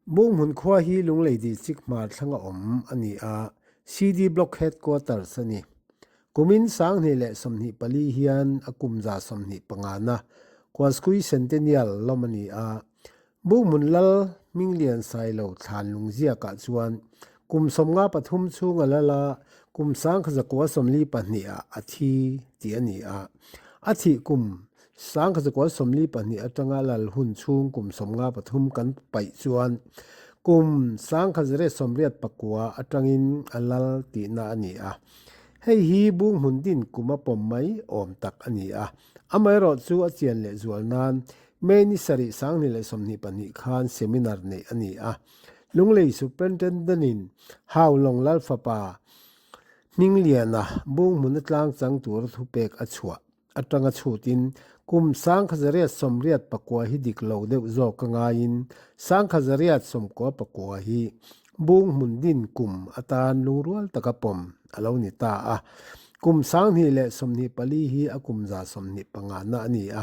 Bunghmun khua hi Lunglei District hmar thlanga awm a ni a, CD Block Headquarters a ni. Kumin 2024 hian a kum 25 na Kuaskui Centennial lawm a ni a, Bunghmun Lal Hminglian Sailo thlan lungziakah chuan kum 53 chhunga lal a, kum 1942 ah a thi tih a ni a, a thih kum 1942 atanga lal hun chhung kum 53 kan paih chuan kum 1989 atangin a lal tihna a ni a. Hei hi Bunghmun din kum a pawm mai awm tak a ni a. Amaherawh chu a chian leh zual nan May ni sarih 2022 khan seminar neih a ni a. Lunglei Superintendent-in Haulawng Lalfapa Hmingliana Bunghmuna tlang chang tura thupek a chhuah. atanga chhutin kum 1989 hi dik lo deuh zawk a ngaiin 1999 hi Bunghmun din kum atan lungrual taka pawm a lo ni ta a. Kum 2024 hi a kum 25 na a ni a.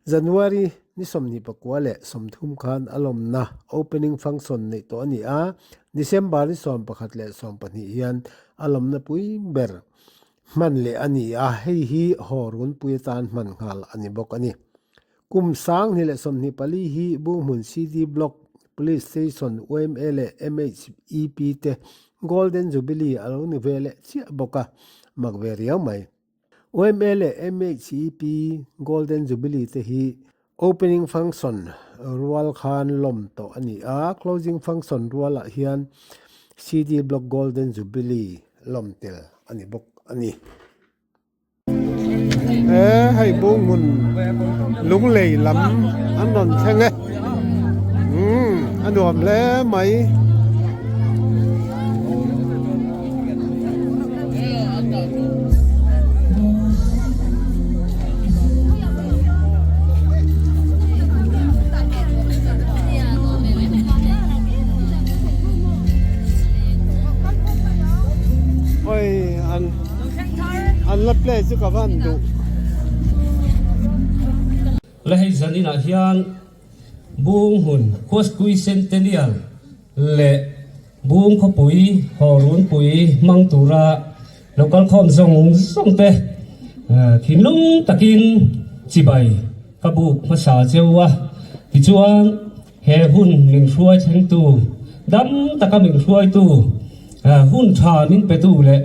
January ni 29 leh 30 khan a lawmna opening function neih tawh a ni a, December ni 11 leh 12 hian a lawmna pui ber Hman leh a ni a, hei hi haw runpui atan hman nghal a ni bawk a ni. Kum 2024 hi Bunghmun CD Block, Police Station, yma leh MHEP te Golden Jubilee a lo ni ve leh chiah bawk a, mak ve riau mai. Yma leh MHEP Golden Jubilee te hi Opening function rual khan lawm tawh a ni a, closing function rualah hian CD Block Golden Jubilee lawm tel a ni bawk a ni. He hei Bunghmun Lunglei lam an rawn thleng e, umm a nuam hle mai. Oi an an la play chu ka van duh. La hei zaninah hian Bunghmun Khuaskui Centennial leh Bung khawpui haw runpui hmang tura lo kal khawm zawng zawng te thinlung takin chibai ka buk hmasa cheu a. Tichuan he hun min hruai thlengtu, dam taka min hruaitu, hun tha min petu leh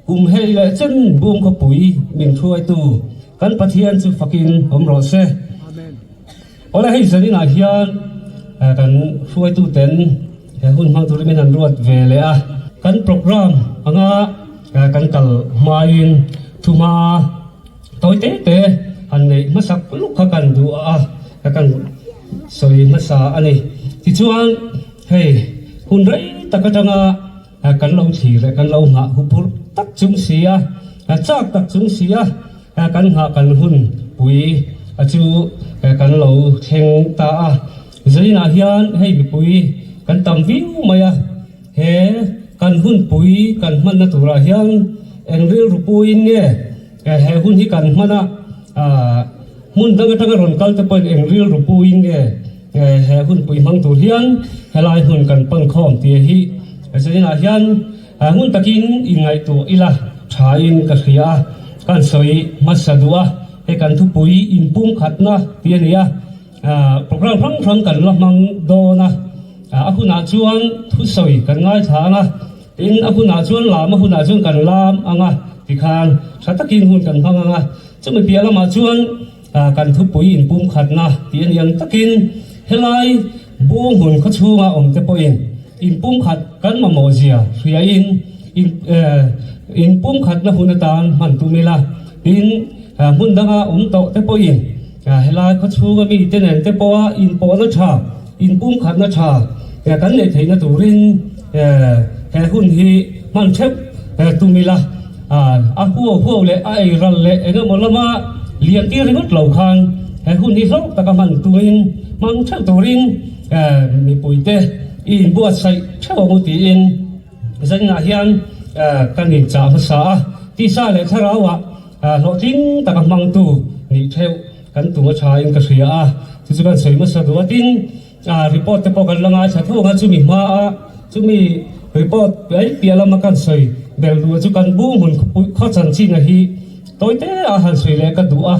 kum hei leh chen bung khawpui min hruaitu kan Pathian chu fakin awm rawh se. Awle hei zaninah hian kan hruaituten he hun hmang turin min han ruat ve leh a, kan programme anga kan kal hmain thuma tawi te te han neih hmasak luk kha kan duh a, kan sawi hmasa a ni. Tichuan hei hun rei tak atanga kan lo thlir leh kan lo nghah huphurh tak chung si a, chak tak chung si a, Kan nghah kan hun pui a chu kan lo thleng ta a. Zainah hian hei mipui kan tam viau mai a, he kan hun pui kan hmanna turah hian eng rilru puiin nge he hun hi kan hman a, hmun dang atanga rawn kal te pawhin eng rilru puiin nge he hun pui hmang tur hian helai hmun kan pan khawm tih hi zainah hian Ngun takin inngaihtuah ila thain ka hria a, kan sawi hmasa duh a, hei kan thupui inpumkhatna tih a ni a, program hrang hrang kan la hmang dawn a, a hunah chuan thusawi kan ngaithla ang a, tin a hunah chuan lam a hunah chuan kan lam ang a tikhan tha takin hun kan hmang ang a, chumi piah lamah chuan kan thupui inpumkhatna tih a ni ang takin helai Bunghmun khawchhunga awmte pawhin Inpumkhat kan mamawh zia hriain inpumkhatna hun atan hman tum ila, tin hmun danga awm tawh te pawhin helai khawchhunga mite nen te pawha inpawhna tha, inpumkhatna tha kan neih theihna turin he hun hi hman theuh tum ila. A huau huau leh a ei ral leh eng emaw lama lian tir ringawt lo khan he hun hi hlauh taka hman turin hmang theuh turin Mipuite i inbuatsaih theuh ang u tiin zaninah hian kan inchah hmasa a, tisa leh thlarauah hlawhtling taka hmangtu nih theuh kan tum a thain ka hria a, chu chu kan sawi hmasa duh a. Tin. Report te pawh kan la ngaithla thung a, chumi hmaa chumi report mai piah lama kan sawi bel duh chu kan Bunghmun khawpui khaw chanchin a hi tawi te a han sawi leh ka duh a,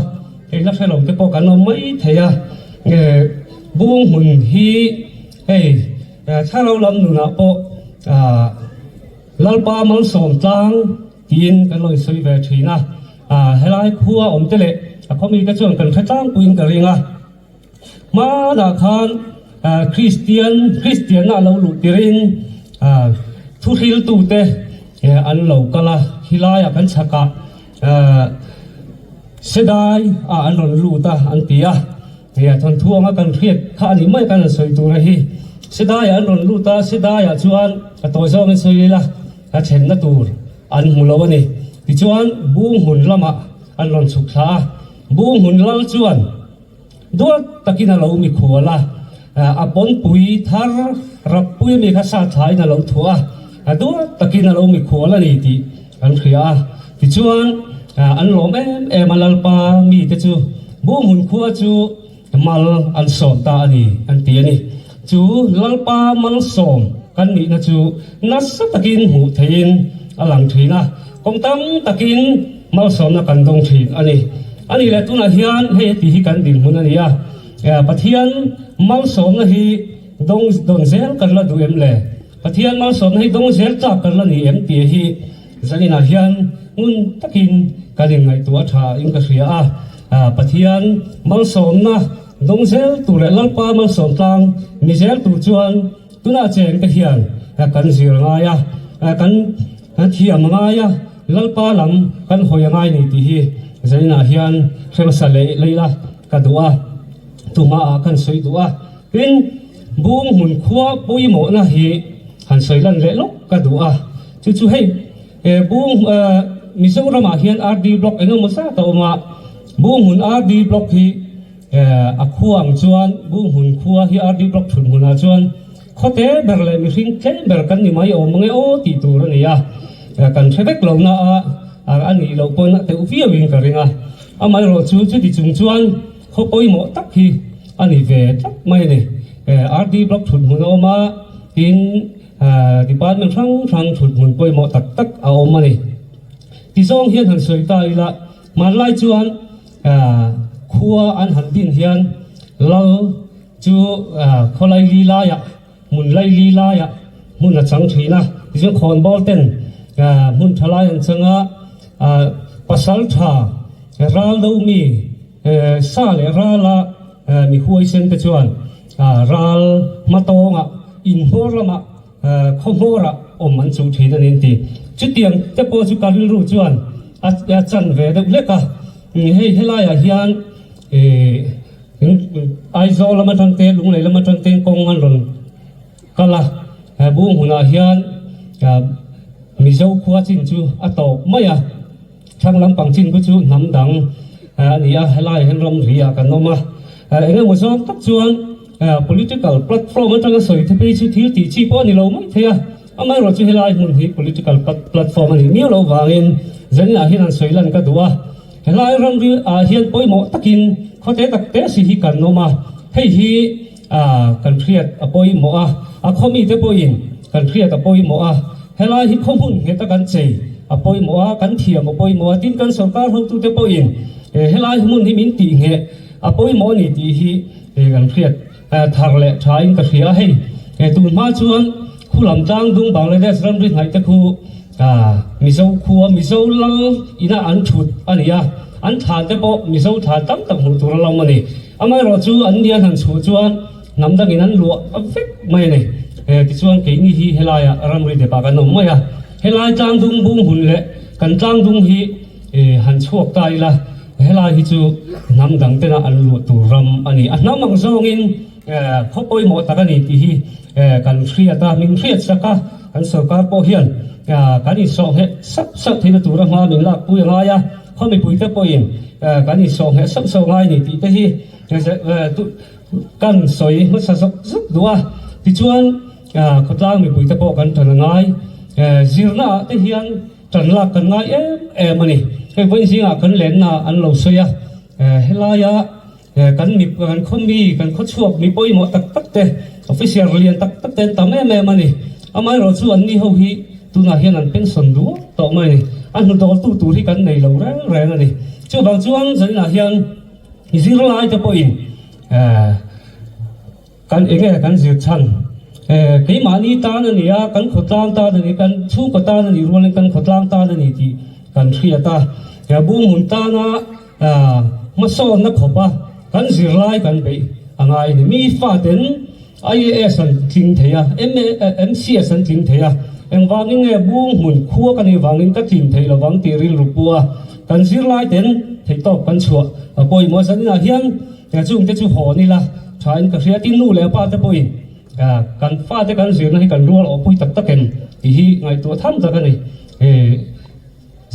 hei la hrelo te pawh kan awm mai thei a, Bunghmun hi hei thlarau lam nunah pawh Lalpa malsawm tlang tiin kan lo insawi ve thin a, helai khua awm te leh a khaw mite chuan kan hre tlangpuiin ka ring a. Hmanah khan Kristian Kristianna a lo luh tirin thuhriltute an lo kal a, khilaiah kan chhakah Sedai ah an rawn lut a an ti a, thawnthu anga kan hriat kha a nih mai kan han sawi tur a hi. Sedaiah an rawn lut a, Sedaiah chuan a tawi zawngin sawi ila a thlenna tur an hmu lo a ni. Tichuan Bunghmun lamah an rawn chhuk thla a, Bunghmun lal chuan Duat takin a lo mikhual a, a pawnpui thar rappui ami kha sa thlain a lo thuah a, duat takin a lo mikhual a ni tih an hria a. Tichuan, an lawm em em a, Lalpa mite chu Buhmun khua chu mal an sawm ta a ni an ti a ni. Chu Lalpa malsawm kan nihna chu nasa takin hmuh theihin a lang thin a. Kawng tam takin malsawmna kan dawng thin a ni. A nih leh tunah hian hei heti hi kan dinhmun a ni a, Pathian malsawmna hi dawng dawn zel kan la duh em le? Pathian malsawmna hi dawng zel tlak kan la ni em tih hi zaninah hian ngun takin kan inngaihtuah tha in ka hria a. Pathian malsawmna dawng zel tur leh Lalpa malsawm tlang ni zel tur chuan Tunah cheng te hian kan zir ngai a, kan thiam ngai a, Lalpa lam kan hawi a ngai ni tih hi zainah hian hre hmasa leh leila ka duh a, tumah kan sawi duh a. Tin, bung hmun khua pawimawhna hi han sawi lan leh lawk ka duh a, chu chu hei bung Mizoramah hian RD Block engemaw zat a awm a, bung hmun RD Block hi A khua ang chuan Bunghmun khua hi RD Block thut hmunah chuan khawte ber leh mihring tlem ber kan ni mai awm ang e aw tih tur a ni a, kan hre vek lo na a, a nih loh pawn a teuh viau in ka ring a. Amaherawh chu chuti chung chuan khaw pawimawh tak hi a ni ve tlat mai a ni. RD Block thut hmun a awm a, tin Department hrang hrang thut hmun pawimawh tak tak a awm a ni. Tizawng hian han sawi ta ila, hmanlai chuan Khua an han din hian lal chu khaw laili laiah, hmun laili laiah hmun a chang thin a. Tichuan khawnbawl ten hmun tha lai an chang a, pasal tha ral do mi sa leh rala mi huaisen te chuan ral hmatawngah inhmawr lamah Khaw hmawrah awm an chuh thin a ni an ti. Chutiang te pawh chu ka rilru chuan a chan ve deuh hlek a. Hei helaiah hian Aizawl lam atang te, Lunglei lam atang te kawng an rawn kal a. Bung hunah hian Mizo khua chin chu a tawp mai a. Thlang lampang chin khu chu hnam dang a ni a, helaiah hian ramri ah kan awm a. Eng emaw zawng tak chuan political platform atanga sawi te phei chu thil tih chi pawh a ni lo mai thei a. Amaherawh chu helai hmun hi political platform a nih miau loh vangin zaninah hian han sawi lan ka duh a. Helai ramri ah hian pawimawh takin khawte tak te si hi kan awm a, hei hi kan hriat a pawimawh a, a khaw mite pawhin kan hriat a pawimawh a, helai hi khaw hmun ngheta kan chei a pawimawh a, kan thiam a pawimawh a, tin kan sorkar hotute pawhin helai hmun hi min tih ngheh a pawimawh a ni tih hi kan hriat thar leh thain ka hria a, hei tun hma chuan khulam tlang dung Bangladesh ramri hnaih te khu Mizo khua Mizo lal ina an thut a ni a, an thlan te pawh Mizo thlan tam tak hmuh tur a lawm a ni. Amaherawh chu an lian han chhuah chuan hnam dangin an luah vek mai a ni. Tichuan keini hi helaiah ramri depah kan awm mai a, helai tlangdung bung hun leh kan tlangdung hi han chhuak ta ila helai hi chu hnam dang tena an luah tur ram a ni. A hnam ang zawngin khaw pawimawh tak a ni tih hi kan hriat a, min hriat sak a, kan sorkar pawh hian kan insawh ngheh sauh sauh theihna tura hma min lakpui a ngai a. Khaw mipuite pawhin kan insawh ngheh sauh sauh ngai ni tih te hi kan sawi hmasa zawk zawk duh a. Tichuan khawtlang mipuite pawh kan tan a ngai. Zirna ah te hian tan lak kan ngai em em a ni. Hei vawiin zingah kan lenna an lo sawi a, helaia. Kan mi, kan khaw mi, kan khaw chhuak mi pawimawh tak tak te, officer lian tak tak te an tam em em a ni. Amaherawh chu anni ho hi tunah hian an pension duak tawh mai a ni. A hnudawltu tur hi kan nei lo reng reng a ni. Chuvang chuan zaninah hian zirlai te pawhin Kan enge kan zir chhan? Keimahni tan a ni a, kan khawtlang tan a ni, kan chhungkaw tan a nih rualin kan khawtlang tan a ni tih kan hriat a. Bunghmun tana hmasawnna khawpa kan zirlai kan beih a ngai a ni. Mi faten IAS an tling thei a, MCS an tling thei a, engvangin nge Bunghmun khua ka nih vangin ka tlin thei lovang tih rilru pu a, kan zirlai ten theihtawp kan chhuah a pawimawh zaninah hian Chungte chu hawn ila thain ka hria tin nu leh pa te pawhin kan fate kan zirna hi kan rual awhpui tak tak em tih hi ngaihtuah tham tak a ni.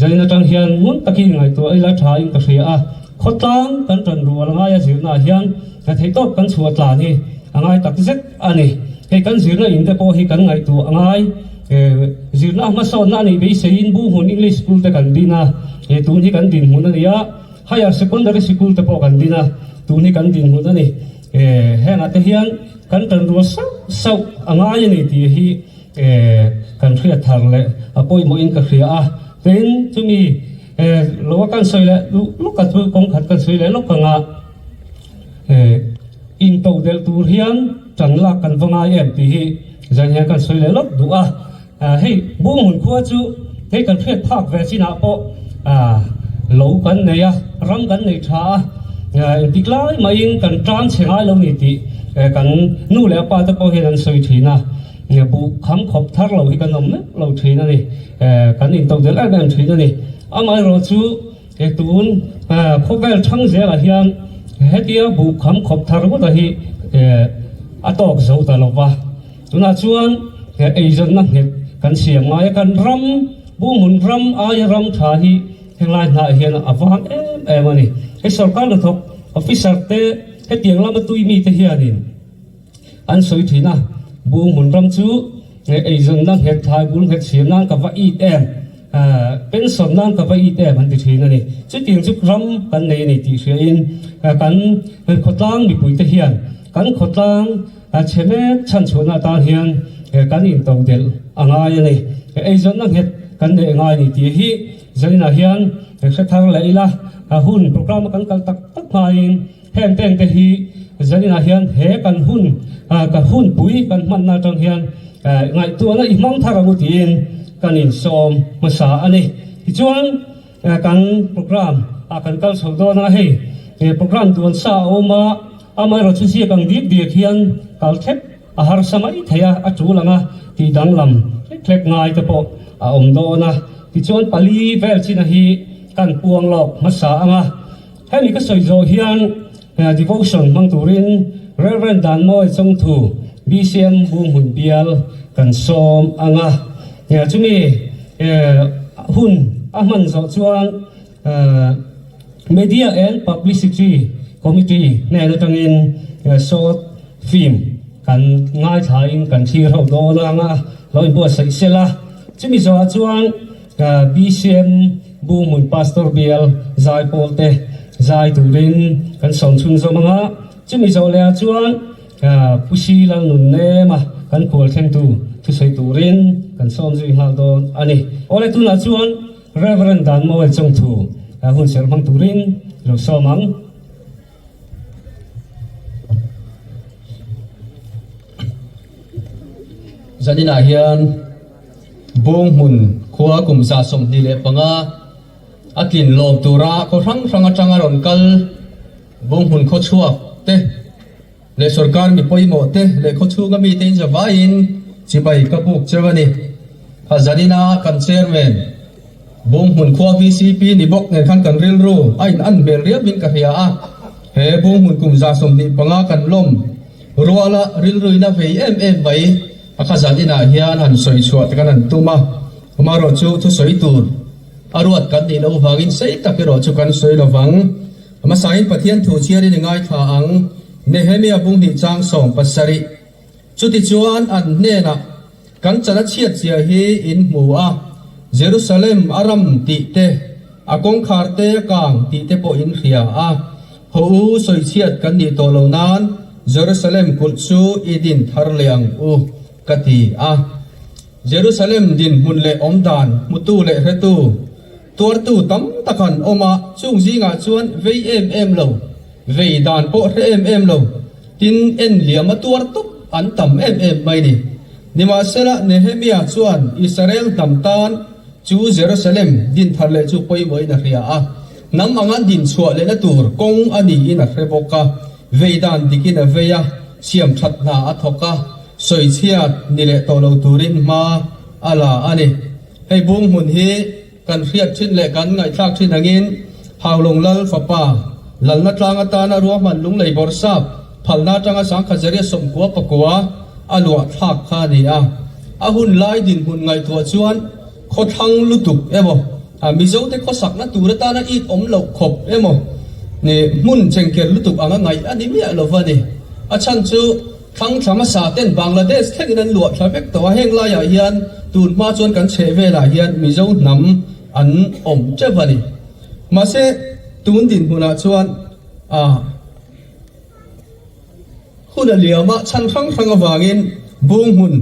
Zain atang hian ngun takin ngaihtuah ila thain ka hria a, khawtlang kan tan rual ngaia zirnaah hian theihtawp kan chhuah tlan hi a ngai tak zet a ni. Hei kan zirna in te pawh hi kan ngaihtuah a ngai. Zirna hmasawnna a nih beiseiin Buhmun English School te kan din a, tun hi kan dinhmun a ni a. Higher Secondary Sikul te pawh kan din a, tun hi kan dinhmun a ni. Hengah te hian kan tanrual sauh sauh a ngai a ni tih hi kan hriat thar leh a pawimawhin ka hria a. Tin, chumi lo a kan sawi leh luh lawk a chu kawng khat kan sawi leh lawk ang a, into delh tur hian tan lak kan va ngai em tih hi zan hian kan sawi leh lawk duh a. Hei Bunghmun khua chu hei kan hriat phak ve chinah pawh lo kan nei a, ram kan nei tha a, engtik lai maiin kan tan chhe ngai lo ni tih kan nu leh pa te pawh hian an sawi thin a, buh kham khawp thar lo hi kan awm meuh lo thin a ni, kan intodelh em em thin a ni. Amaherawhchu tun khawvel thang zelah hian hetia buh kham khawp thar ngawt a hi a tawk zo ta lo va. Tunah chuan eizawnna nghet kan siam ngai a, kan ram Bunghmun ram aia ram tha hi henglai hnah hian a vang em em a ni. Hei sorkar hnathawk officer te hetiang lama tui mite hianin an sawi thin a, Bunghmun ram chu eizawnna nghet thlai bul nghet siam nan ka va it em. Pension nan ka va it em an ti thin a ni. Chutiang chu ram kan nei a ni tih hriain kan khawtlang mipuite hian kan khawtlang chhe mek chhanchhuahna atan hian kan intodelh a ngai a ni. Eizawnna nghet kan neih a ngai a ni tih hi zaninah hian hre thar leh ila hun programme a kan kal tak tak hmain Heng teng te hi zaninah hian he kan hun ka hunpui kan hmanna atang hian ngaihtuahna i hmang thar ang u tiin kan insawm hmasa a ni. Tichuan kan program ah kan kal chho dawn a, hei program duan sa a awm a, amaherawhchu ziak ang dik dik hian kal thlep a harsa mai thei a, a tul ang a tih danglam hlek hlek ngai te pawh a awm dawn a. Tichuan pali vel china hi kan puang lawk hmasa ang a. Hemi ka sawi zawh hian devotion hmang turin Rev. Danmawi Chawngthu BCM Bunghmun Bial kan sawm ang a. Chumi hun a hman zawh chuan Media and Publicity Committee hnen atangin short film kan ngaithlain kan thlir ho dawn ang a, lo inbuatsaih sela. Chumi zawhah chuan BCM Bunghmun Pastor Bial zai pawl te zai turin kan sawm chhunzawm ang a, chumi zawh leh ah chuan Pu Si Lalnun Nema kan khual thlengtu thusawi turin kan sawm zui nghal dawn a ni. Awle tunah chuan Rev. Danmawel Chawngthu hun serh hmang turin lo sawm ang. Zaninah hian Bunghmun khua kum 25 a tlin lawm tura khaw hrang hrang atanga rawn kal Bunghmun khaw chhuak te leh sorkar mi pawimawh te leh khaw chhunga mite in zavaiin chibai ka buk cheu a ni. Kha zanina kan chairman Bunghmun khua VCP ni bawk nen khan kan rilru a in an hmel riauin ka hria a, he Bunghmun kum 25 kan lawm ruala rilruina vei em em mai a kha zan inah hian han sawi chhuah te kan han tum a, amaherawh chu thusawi tur a ruat kan nih loh vangin sei tak erawh chu kan sawi lovang. Hmasain Pathian thu chhiarin i ngaithla ang, Nehemia bunghnih chang 17. Chutichuan an hnenah, Kan chan a chhiat zia hi in hmu a, Jerusalem a ram tih te, a kawngkhar te a kang tih te pawh in hria a. Haw u, sawichhiat kan nih tawh lo nan Jerusalem kulh chu i din thar leh ang u, ka ti a. Jerusalem dinhmun leh awmdan hmutu leh hretu, tuartu tam tak an awm a, chung zingah chuan vei em em lo, vei dan pawh hre em em lo, tin en liam a tuar tawp an tam em em mai ni. Nimahsela, Nehemia chuan Israel hnam tan chu Jerusalem din thar leh chu pawimawhin a hria a, hnam anga din chhuah lehna tur kawng a niin a hre bawk a, vei dan dikin a vei a, siam that hna a thawk a, sawichhiat ni leh tawh lo turin hma a la a ni. Hei bung hmun hi kan hriat thin leh kan ngaihthlak thin angin Haulawng Lal fapa Lalna tlang atana ruahman lunglei bawrhsap phalna atanga sangkhat zeria 90 pakua a luah thlak kha a ni a. A hun lai dinhmun ngaihtuah chuan khawthlang lutuk emaw, Mizote khawsakna tur atana it awm loh khawp emaw hmun chengker lutuk anga ngaih a ni miah lova ni. A chhan chu Thlang thla hmasa ten Bangladesh thlengin an luah thla vek tawh a, heng laiah hian tun hma chuan kan chheh velah hian Mizo hnam an awm teuh a ni. Mahse, tun dinhmunah chuan a hun a liam a, chhan hrang hrang avangin bung hmun,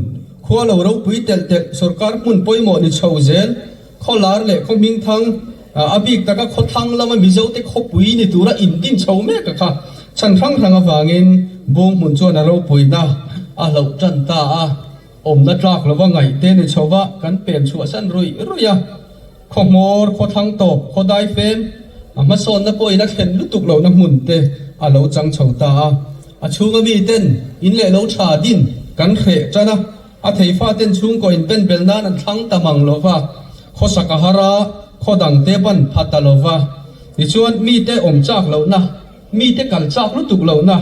khua lo ropui telh telh, sorkar hmun pawimawh ni chho zel, Khaw lar leh khaw hmingthang, a bik taka khaw thlang lama Mizote khawpui ni tura indin chho mek a kha. Chhan hrang hrang avangin bung hmun chuan a ropuina a hloh tan ta a, awmna tlak lova ngaih te ni chho va kan pem chhuahsan ruih ruih a. Khaw hmawr, khaw thlang tawp, khaw daifem, a hmasawnna pawhin a thlen lutuk lohna hmun te a lo chang chho ta a. A chhunga miten in leh lo tha din kan hreh tan a. A theifaten chhungkaw inpen bel nan an thlang ta mang lo va, khawsak a har a, khaw dangte ban pha ta lo va. Tichuan, mite awm chak lohna, mite kal chak lutuk lohna,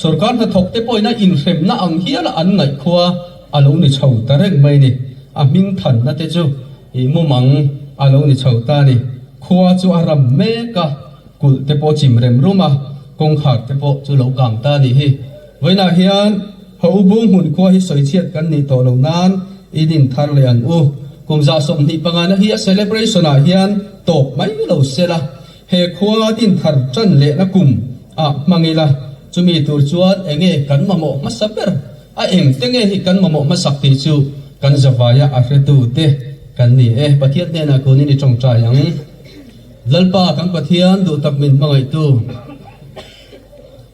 sorkar hnathawkte pawhin a inhremna ang hiala an ngaihkhua a lo ni chho ta reng mai ni. A hming thanna te chu ih mumang a lo ni chho ta a ni. Khua chu a ram mek a, kulh te pawh chim rem rum a, kawngkhar te pawh chu lo kang ta a nih hi. Vawiinah hian Ho u bung hmun khua hi sawichhiat kan nih tawh lo nan i din thar leh ang u. Kum 25 na hi a celebration ah hian tawp mai lo se la, he khua din thar tan lehna kum ah hmang ila, chumi tur chuan enge kan mamawh hmasa ber a eng te nge hi kan mamawh hmasak tih chu kan zavaia a hretu te kan ni e. Pathian hnenah kunin i tawngtai ang. Lalpa kan Pathian duhtak min hmangaihtu.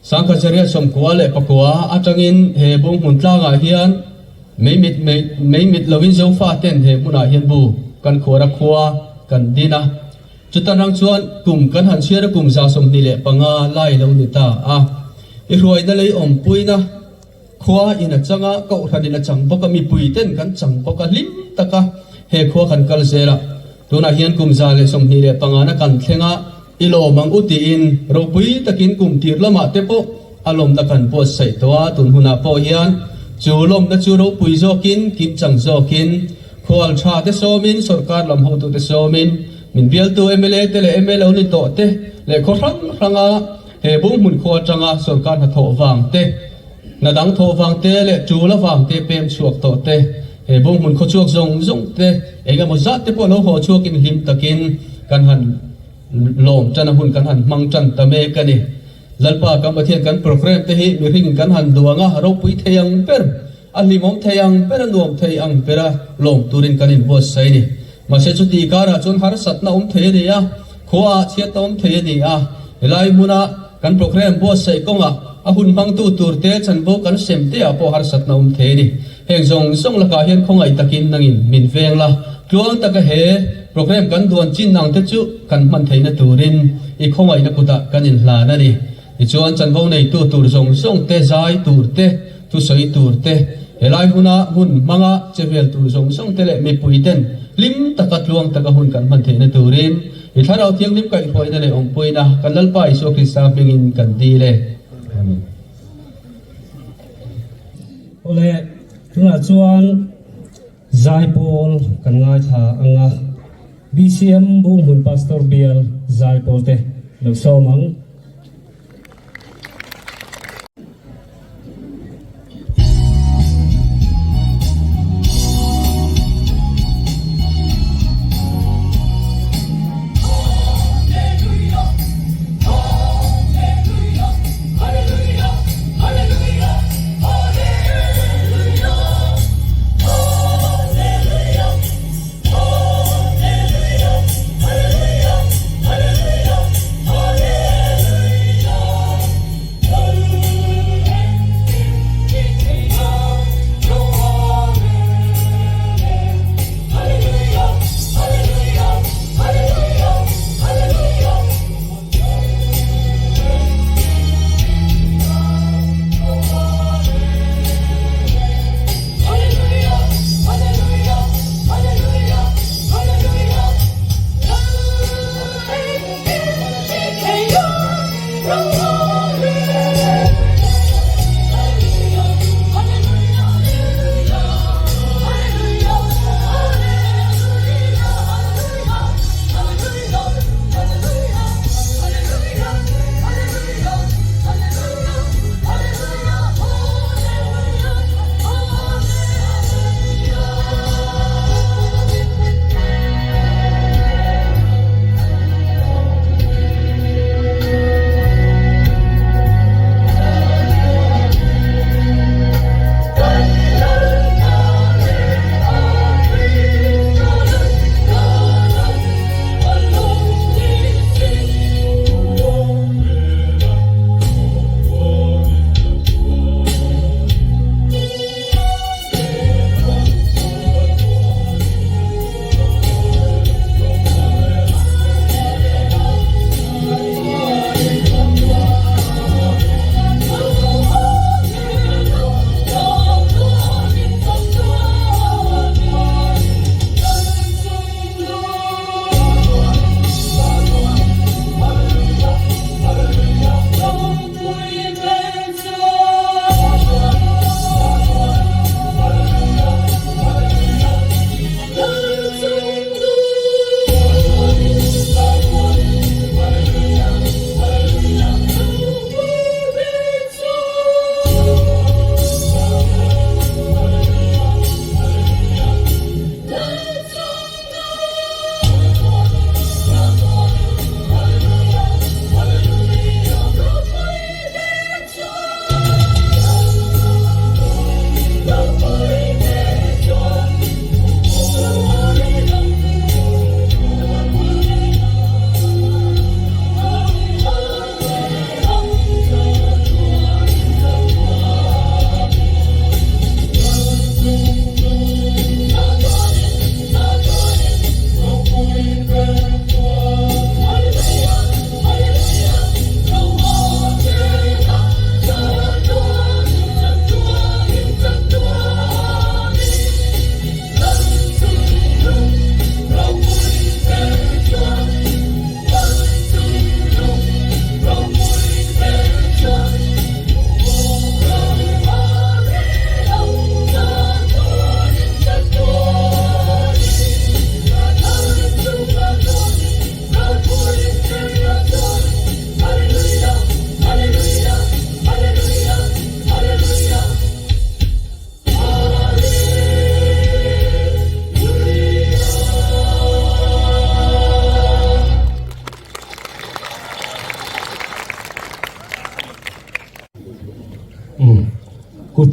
Sangkhacharia 99 atangin he bung hmun tlangah hian meimit meimit lovin Zofa ten he hmunah hian bu kan khuar a khua kan din a. Chutan rang chuan kum kan han chhiar a kum 25 lai lo ni ta a. I hruaina lei awmpuina. Khua in a chang a, kohhran in a chang bawk a, mipui ten kan chang bawk a, hlim taka he khua kan kal zel a. Tunah hian kum 125 na kan thleng a, i lawm ang u tiin ropui takin kum tir lamah te pawh a lawmna kan buatsaih tawh a, tun hunah pawh hian chu lawmna chu ropui zawkin, kimchang zawkin, khual tha te sawmin, sorkar lam hotute sawmin, min bialtu mla te leh mlo ni tawh te leh khaw hrang hranga He bung hmun khua atanga sorkar hnathawh vang te, hna dang thawh vang te leh tul avang te pem chhuak tawh te, he bung hmun khaw chhuak zawng zawng te eng emaw zat te pawh lo haw chhuakin hlim takin kan han lawm tan a hun kan han hmang tan ta mek a ni. Lalpa kan Pathian kan programme te hi mihring kan han duang a, ropui thei ang ber. A hlimawm thei ang ber a nuam thei ang ber a lawm turin kan inbuatsaih a ni. Mahse chuti karah chuan harsatna awm thei a ni a, khuaah chhiatna awm thei a ni a. Helai hmuna kan programme buatsaih kawngah a hun hmangtu turte chanvo kan sem te ah pawh harsatna awm thei a ni. Heng zawng zawng lakah hian khawngaih takin nangin min veng la, tluang taka he programme kan duan chin ang te chu kan hman theihna turin i khawngaihna kutah kan inhlan a ni. Tichuan chanvo neitu tur zawng zawng te, zai tur te, Thusawi tur te, helai huna hun hmanga che vel tur zawng zawng te leh mipui ten hlim taka tluang taka hun kan hman theihna turin i Thlarau Thianghlim kaihhruaina leh awmpuina kan Lalpa Isua Krista hmingin kan dil e. Amen. Awle, tunah chuan Zaipawl kan ngaithla ang a, BCM Bunghmun Pastor Bial Zaipawl te lo sawm ang.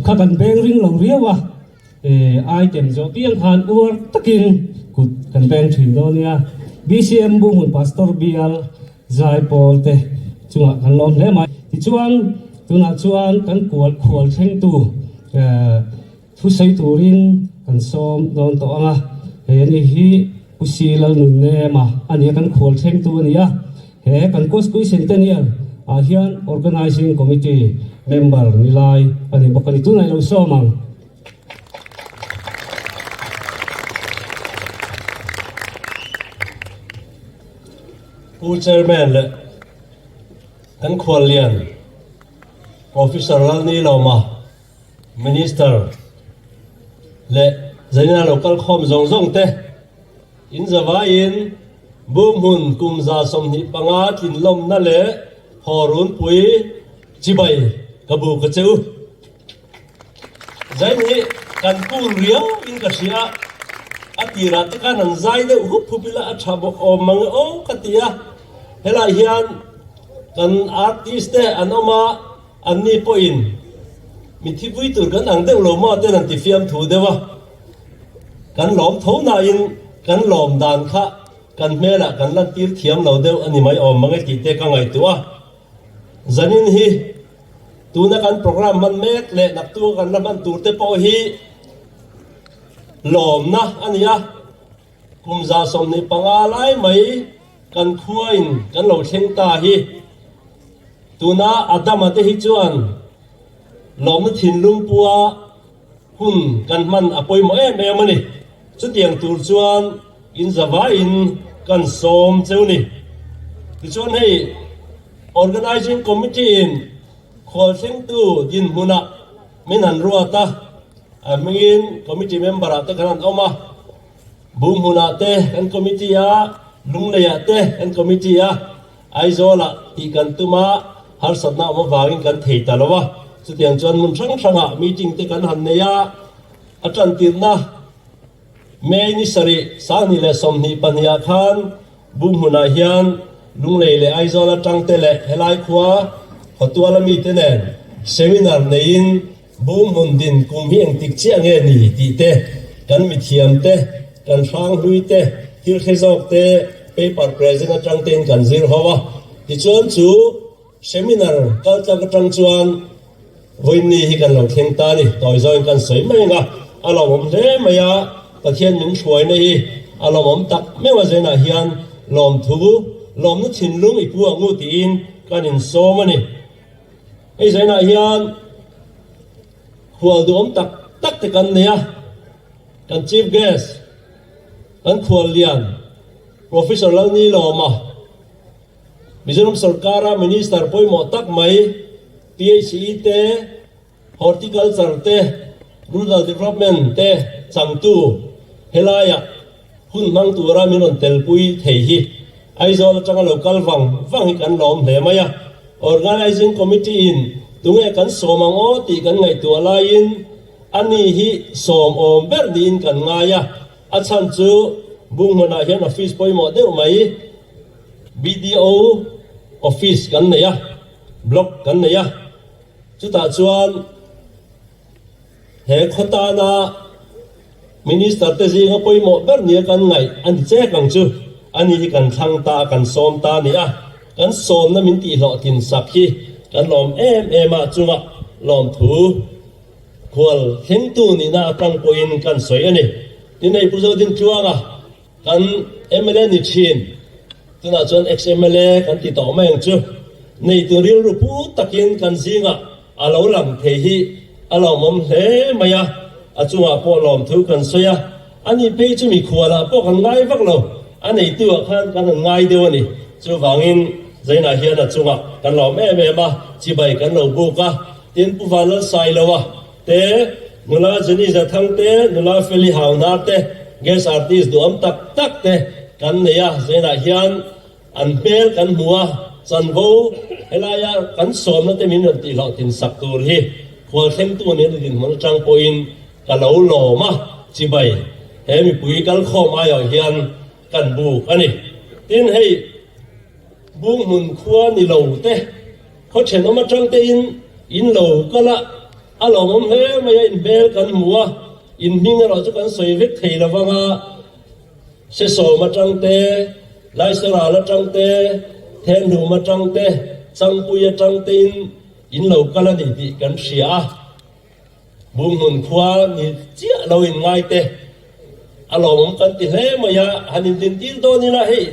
kha kan beng ring lo riau a, item zawh piang khan uar takin kut kan beng thin dawn nia. BCM Bunghmun Pastor Bial Zaipawl te chungah kan lawm hle mai. Tichuan tunah chuan kan kual khual thlengtu Thusawi turin kan sawm dawn tawh ang a, hei ani hi Pu Si Lalnunnema a nia kan khual thlengtu a ni a, he kan Kawspui Centennial ah hian Organising Committee member ni lai a ni bawk a ni, tunah i lo sawm ang. Pu Chairman leh kan khuallian Professor Lalnilawma, Minister leh Zaina lo kal khawm zawng zawng te in zavaiin Bunghmun kum 25 tlinlawmna leh Hawrunpui chibai ka bu ka che u. Zain hi kan kul riau in ka hria a, a tirah te khan an zai deuh hup hup ila a tha bawk awm mang e aw ka ti a, helai hian kan artist te an awm a, Anni pawhin mithi vui tur kan ang deuh lo maw ten an ti fiamthu deuh a, kan lawm tho nain kan lawm dan kha kan hmelah kan lantir thiam lo deuh a ni mai awm mang e tih te ka ngaihtuah a. Zanin hi tuna kan program hman mek leh naktuk a kan la hman tur te pawh hi lawmna a ni a, kum 25 lai mai kan khuain kan lo thleng ta hi. Tuna Adama te hi chuan lawmna thinlung pua hun kan hman a pawimawh em em a ni. Chutiang tur chuan in zavaiin kan sawm cheu ni. Tichuan hei Organising Committee in khualthlengtu dinhmunah min han ruat a, a hmingin Committee member ah te khan an awm a. Bunghmunah te kan Committee a, Lungleiah te kan Committee a. Aizawlah tih kan tum a, harsatna awm avangin kan thei ta lo a, chutiang chuan hmun hrang hrangah meeting te kan han nei a, a tantirhna May ni sarih 2022 ah khan Bunghmunah hian Lunglei leh Aizawl atang te leh helai khua Khawtuala mite nen seminar neiin Bunghmun din kum hi engtik chiah nge ni tih te, kan mithiam te, kan hranghlui te, thil hre zawk te paper present atang tein kan zir ho a. Tichuan chu seminar kal tlak atang chuan vawiinni hi kan lo thleng ta a ni. Tawi zawngin kan sawi mai ang a, a lawmawm hle mai a, Pathian min hruaina hi a lawmawm tak meuh a zenah hian lawmthu, lawmna thinlung i pu ang u tiin kan insawm a ni. Hei zainah hian khual duhawm tak tak te kan nei a, kan Chief Guest, kan khual lian Professor Lalnilawma, Mizoram sorkara Minister pawimawh tak mai PHE te, Horticulture te, Rural Development te changtu helaiah hun hmang tura min rawn telpui thei hi Aizawl atanga lo kal vang vang hi kan lawm hle mai a. Organising Committee in tunge kan sawm ang aw tih kan ngaihtuah laiin ani hi sawm awm ber niin kan ngai a. A chhan chu Bunghmunah hian office pawimawh deuh mai BDO office kan nei a, block kan nei a. Chutah chuan he khaw tana Minister te zinga pawimawh ber nia kan ngaih a ni chek ang chu. Ani hi kan thlang ta a, kan sawm ta a ni a. Kan sawmna min tihhlawhtlin sak hi kan lawm em em a, chunga lawmthu khual thlengtu nihna atang pawhin kan sawi a ni. Tin hei Pu Zodintluanga Kan mla ni thin, tunah chuan ex-mla kan ti tawh mai ang chu. Neitu rilru pu takin kan zingah a lo lang thei hi a lawmawm hle mai a, a chungah pawh lawmthu kan sawi a, ani phei chu mikhualah pawh kan ngai vak lo, a neituah khan kan han ngai deuh a ni. Chuvangin Zainah hian a chungah kan lawm em em a, chibai kan lo buk a, tin Pu Vanlalsailoa, Te, nula Jenny Zathang te, nula Feli Hauhnar te, guest artist duhawm tak tak te kan nei a, zenah hian an hmel kan hmu a, chanvo helaia kan sawmna te min rawn tihhlawhtlin sak tur hi khualthlengtu nen a dinhmun atang pawhin ka lo lawm a, chibai he mipui kalkhawm aiawh hian kan buk a ni. Tin hei Bunghmun khua ni lo te, khaw thenawm atang tein in lo kal a. A lawmawm hle mai a, inhmel kan hmu a, inhming erawh chu kan sawi vek thei lo vang a, Sesawm atang te, Laisaral atang te, Thenhlum atang te, Changpui atang tein in lo kal a ni tih kan hria a. Bunghmun khua ni chiah lo in ngai te a lawmawm kan ti hle mai a, han indintir dawn ila hei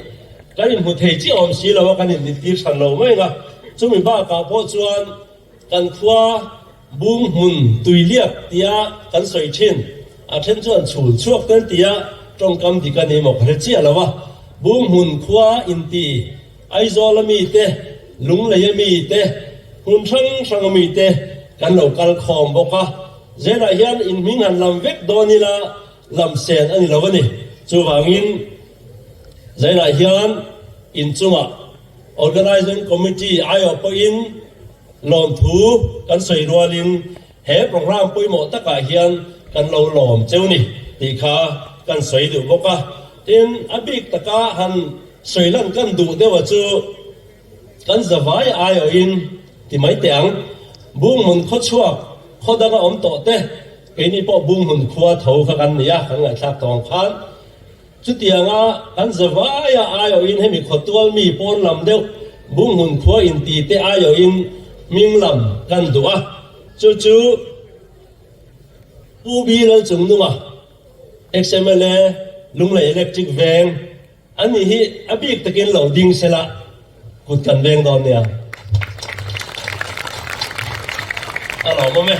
kan inhmu thei chiah awm si lo a, kan indintir hran lo mai ang a, chumi bakah pawh chuan kan khua Bunghmun tuiliak tia kan sawi thin, a then chuan chhul chhuak tel tia tawngkam dik a ni maw ka hre chiah lo a, Bunghmun khua inti Aizawl a mi te, Lunglei a mi te, hmun hrang hrang a mi te kan lo kal khawm bawk a. Zenah hian inhming han lam vek dawn ila lam sen a ni lo a ni. Chuvangin Zenah hian inchungah Organising Committee aiawh pawhin lawmthu kan sawi rualin he programme pawimawh takah hian kan lo lawm cheu ni tih kha kan sawi duh bawk a. Tin, a bik taka han Sawi lan kan duh deuh a chu kan zavai aiawhin ti mai teh ang. Bunghmun khaw chhuak khaw danga awm tawh te, keini pawh Bunghmun khua tho kha kan ni a, kan ngaihthlak tawh ang khan. Chutianga kan zavaia aiawhin hemi khawtual mi pawn lam deuh Bunghmun khua inti te aiawhin hming lam kan duh a, chu chu Pu B Lalchungnunga, ex-MLA, Lunglei Electric Veng, Ani hi a bik takin lo ding sela kut kan veng dawn nia. A lawmawm e.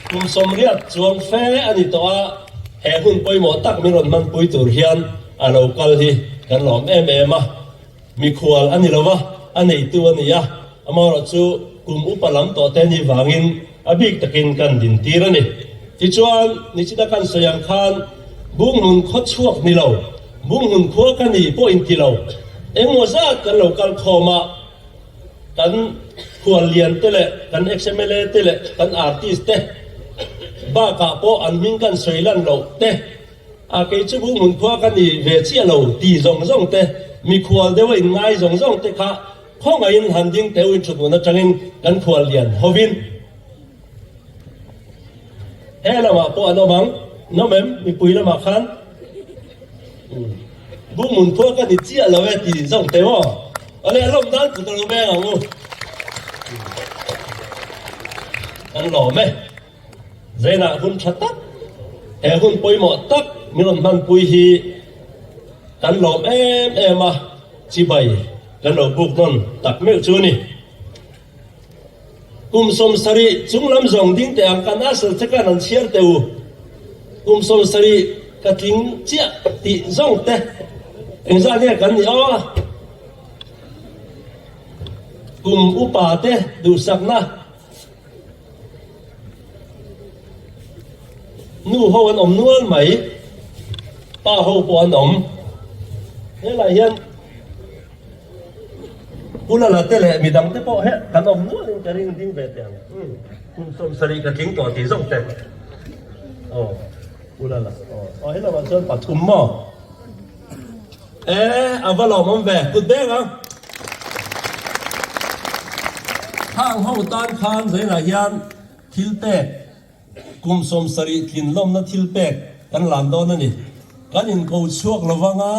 Kum 80 chuang fe a ni tawh a, he hun pawimawh tak min rawn hmanpui tur hian a lo kal hi kan lawm em em a. Mikhual a ni lo va, a neitu a ni a, amaherawhchu kum upa lam tawh te ni vangin A bik takin kan dintir a ni. Tichuan, nichina kan sawi ang khan Bunghmun khaw chhuak ni lo, Bunghmun khua ka ni pawh inti lo. Engmaw zat kan lo kal khawm a, kan khuallian te leh kan ex-MLA te leh kan artist te bakah pawh an hming kan sawi lan loh te, a kei chu Bunghmun khua ka ni ve chiah lo ti zawng zawng te, mikhual deuha inngai zawng zawng te kha Khawngaihin han ding teuh in thutmun atangin kan khual lian hovin he lamah pawh an awm ang, nawm em mipui lamah khan Bunghmun khua ka ni chiah lo e ti zawng teh maw? Awle a lawm nan kut a lo veng ang u. Kan lawm e. Zainah hun tha tak, he hun pawimawh tak min rawn hmanpui hi kan lawm em em a, chibai kan lo buk nawn tak meuh chu a ni. Kum 70 chung lam zawng ding teh ang kan asal che khan an chhiar teh u. Kum 70 ka tling chiah tih zawng te engzah nge kan nih aw? Kum upa te duhsakna. Nu ho an awm nual mai, pa ho pawh an awm. Helai hian Pu Lala te leh midang te pawh he kan awm nual in ka ring ding ve teh ang. Kum 70 ka tling tawh tih zawk te. Aw Pu Lala aw aw helamah chuan pathum maw? E, a va lawmawm ve, kut beng ang. Khang ho tan khan Zainah hian thil pek, kum 70 tlin lawmna thil pek kan lan dawn a ni. Kan inko chhuak lo vanga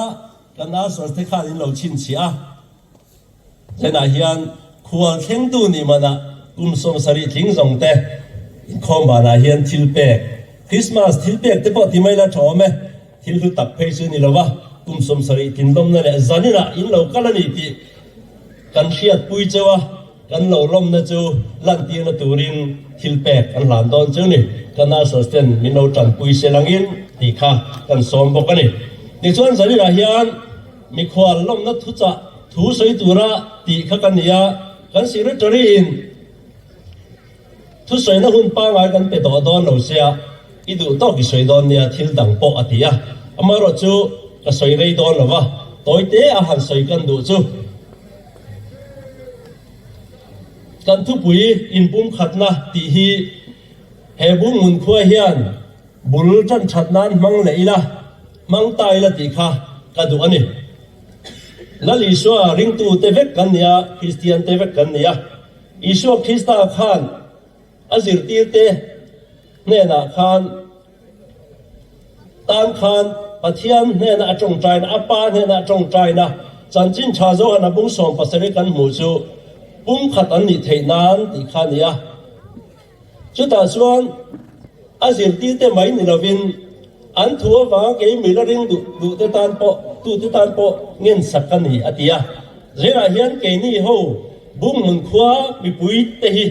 kan ushers te khan in lo chhinchhiah a. Zenah hian khual thlengtu nih manah kum 70 tling zawng te inkhawm vanah hian thil pek, Christmas thil pek te pawh ti mai la tha awm e. Thil hlu tak phei chu ni lova, kum 70 tlinlawmna leh zaninah in lo kal a ni tih kan hriatpui cheu a, kan lo lawmna chu lantirna turin thil pek an hlan dawn chu ni. Kan ushers ten min lo tanpui se langin tih kha kan sawm bawk a ni. Tichuan zaninah hian mikhual lawmna thuchah thu sawi tura tih kha ka ni a, kan secretary in Thusawina hun pangngai kan pe tawh dawn lo sia, i duh tawk i sawi dawn nia thil dang pawh a ti a. Amaherawh chu ka sawi rei dawn lo va, tawi te a han sawi kan duh chu. Kan thupui inpumkhatna tih hi he Bunghmun khua hian bul tan that nan hmang leh ila, hmang ta ila tih kha ka duh a ni. Lal Isua ringtute vek kan ni a, Kristiante vek kan ni a. Isua Krista khan a zirtirte. hnenah khan tan khan Pathian hnena a tawngtaina, a Pa hnena a tawngtaina chanchin tha Johan a bung 70 kan hmuh chu pumkhat an nih theih nan tih kha a ni a. Chutah chuan a zirtirte mai ni lovin an thu avanga kei mila ring duh duhte tan pawh tute tan pawh ngensak ka ni a ti a. Zirah hian keini ho Bunghmun khua mipuite hi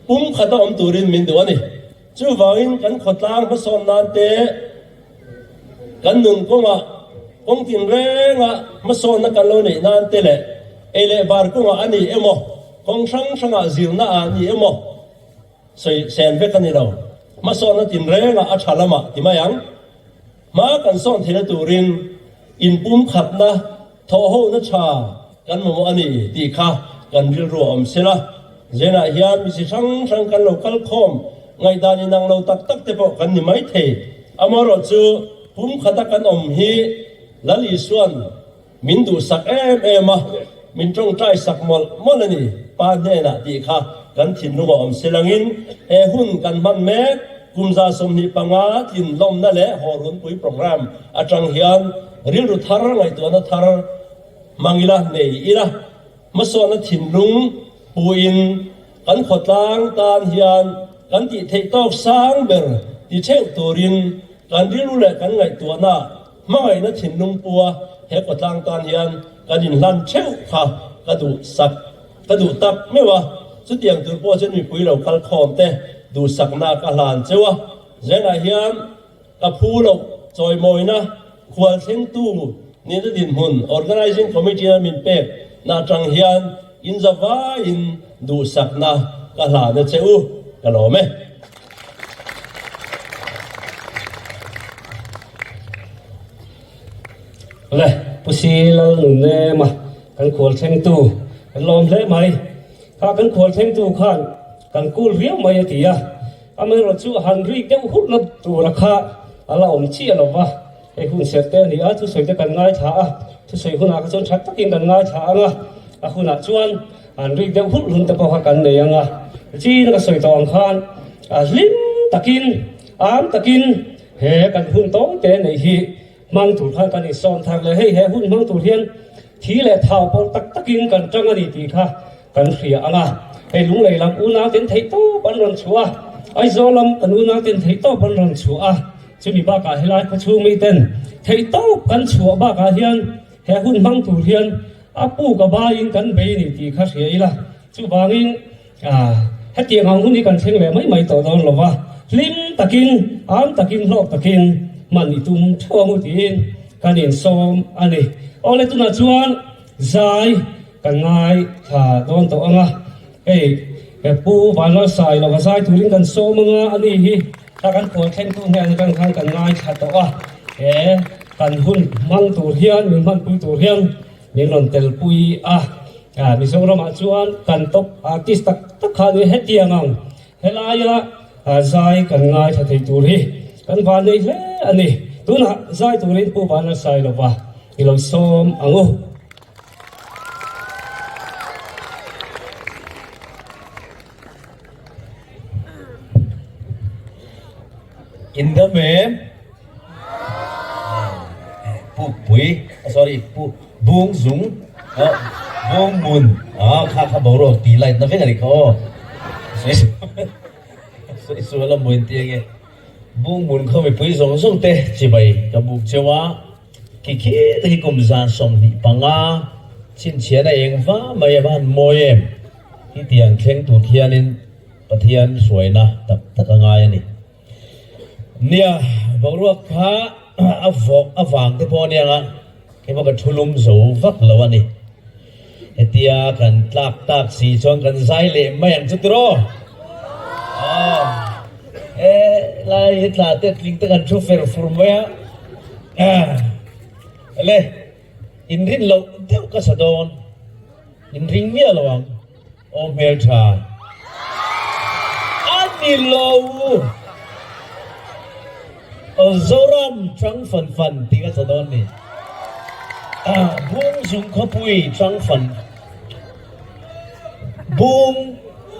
pumkhata awm turin min duh a ni. Chuvangin kan khawtlang hmasawn nan te, kan nun kawngah kawng tinrenga hmasawnna kan lo neih nan te leh ei leh bar kawngah a ni emaw, kawng hrang hrangah zirna ah a ni emaw sawi sen vek a ni lo. Hmasawnna tinrengah a tha lamah ti mai ang. Hma kan sawn theihna turin inpumkhatna, thawhhona tha kan mamawh a ni tih kha kan rilru a awm sela. Zenah hian mi chi hrang hrang kan lo kal khawm, ngaihdan inang lo tak tak te pawh kan ni mai thei. Amaherawhchu pumkhata kan awm hi Lal Isua'n Min duhsak em em a, min tawngtai sak mawlh mawlh a ni, Pa hnenah tih kha kan thinlung a awm silangin he hun kan hman mek kum 25 tlin lawmna leh hawrunpui program atang hian rilru thar ngaihtuahna thar hmang ila nei ila hmasawnna thinlung puin kan khawtlang tan hian kan tih theih tawk sang ber ti theuh turin kan rilru leh kan ngaihtuahna Hmangaihna thinlung pua he khawtlang tan hian kan inhlan theuh kha ka duh sak ka duh tak meuh a, chutiang tur pawh chuan mipui lo kal khawm te duhsakna ka hlan cheu a, zenah hian ka phu loh chawimawina khual thlengtu nihna dinhmun Organising Committee a min pek na atang hian inzavaiin duhsakna ka hlan a che u, ka lawm e. Le, Pu Si Lal nun em a, kan khual thlengtu kan lawm hle mai. Kha kan khual thlengtu khan kan kul riau mai a ti a, amaherawh chu han rik deuh hurhna tura kha a la awm chiah lo va. Hei hun serh te a ni a, thusawi te kan ngaithla a, thusawi hunah kha chuan tha takin kan ngaithla ang a, a hunah chuan an rik deuh hurh hun te pawh kha kan nei ang a. Chin ka sawi tawh ang khan a hlim takin, am takin he kan hun tawi te neih hi hmang tur khan kan insawm thar leh. Hei he hun hmang tur hian thi leh thau pawh tak takin kan tang a ni tih kha kan hria ang a. Hei Lunglei lam unau ten theih tawp an rawn chhuah a, Aizawl lam kan unau ten theih tawp an rawn chhuah a. Chumi bakah helai khawchhung miten theihtawp kan chhuah bakah hian he hun hmang tur hian a puk a baiin kan bei a ni tih kha hria ila. Chuvangin hetiang ang hun hi kan thleng leh mai mai tawh dawn lo va, hlim takin, am takin, hlawk takin hman i tum theuh ang u tiin kan insawm a ni. Awle tunah chuan zai kan ngaithla dawn tawh ang a. Hei Pu Vanlalsai lova zai turin kan sawm ang a, ani hi kha kan khual thlengtu hnen atang khan kan ngaithla tawh a, he kan hun hmang tur hian min hmanpui tur hian min rawn telpui a, Mizoramah chuan kan top artist tak tak kha ni hetiang ang helaia zai kan ngaithla thei tur hi kan vannei hle a ni. Tunah zai turin Pu Vanlalsai lova i lo sawm ang u. In dam em? Pu pui, sorry, pu bung zung, bung mun, ah kha kha boruak ti light na vek a ni kha aw. Sawi sual a mawi ti ange. Bung mun khaw mipui zawng zawng te chibai ka buk cheu a. Khi khi te hi kum 25 chhinchhiahna eng va mai a va han mawi em? Hetiang thleng tur khianin Pathian hruaina tak tak a ngai a ni. Nia, boruak kha a vawh avang te pawh aniang a, keimah ka thu lum zo vak lo a ni. Hetia kan tlak tak si chuan kan zai leh mai ang chu tiraw? Aw, he lai hi tla te tling te kan thu fer fur mai a. Le, inrin loh deuh ka sa dawn, inring miah lo ang. Aw hmeltha a ni lo. Aw Zoram chang fan fan tih ka sa dawn ni. Bung zung khawpui chang fan Bung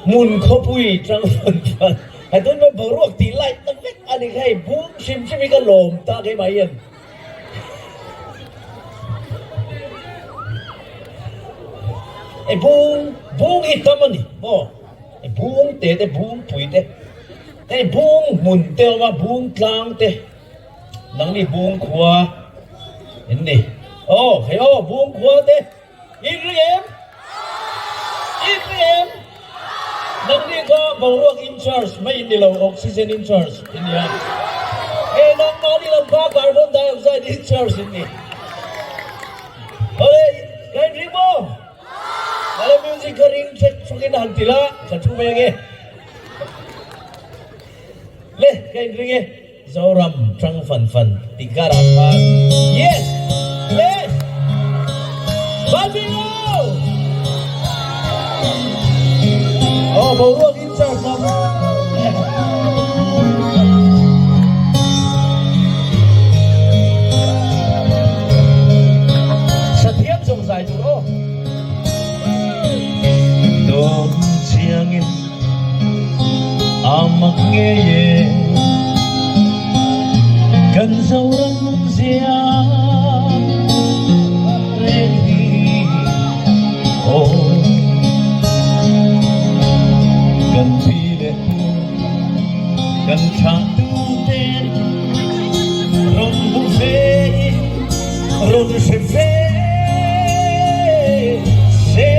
hmun khawpui chang fan fan. Hei tun pawh boruak tih light na vek a ni kha hei bung hrim hrim hi ka lawm ta keimah hian. Hei bung bung hi tam a ni maw hei bung te te bung pui te hei bung hmun te a awm a bung tlang te nangni bung khua in ni aw hei aw bung khua te. In ring em? In ring em? Nangni kha boruak in charge mai in ni lo, oxygen in charge in ni a. He nangmahni lam kha carbon dioxide in charge in ni. Awle, ka in ring maw? Awle, music kha ring ṭhek ṭhukin a han ti la, ka thu mai ange. Le, ka in ring e. Zoram ṭang fan fan tih karah khan Yes! Le! Vanbingo! Aw boruak in charge lam. Sathiam zawng zai tur aw. Dawn chiangin A mak ngei e kan Zoram zia reng hi aw kan pi leh pu kan thlahtu ten rawn hmu ve in rawn hre ve se.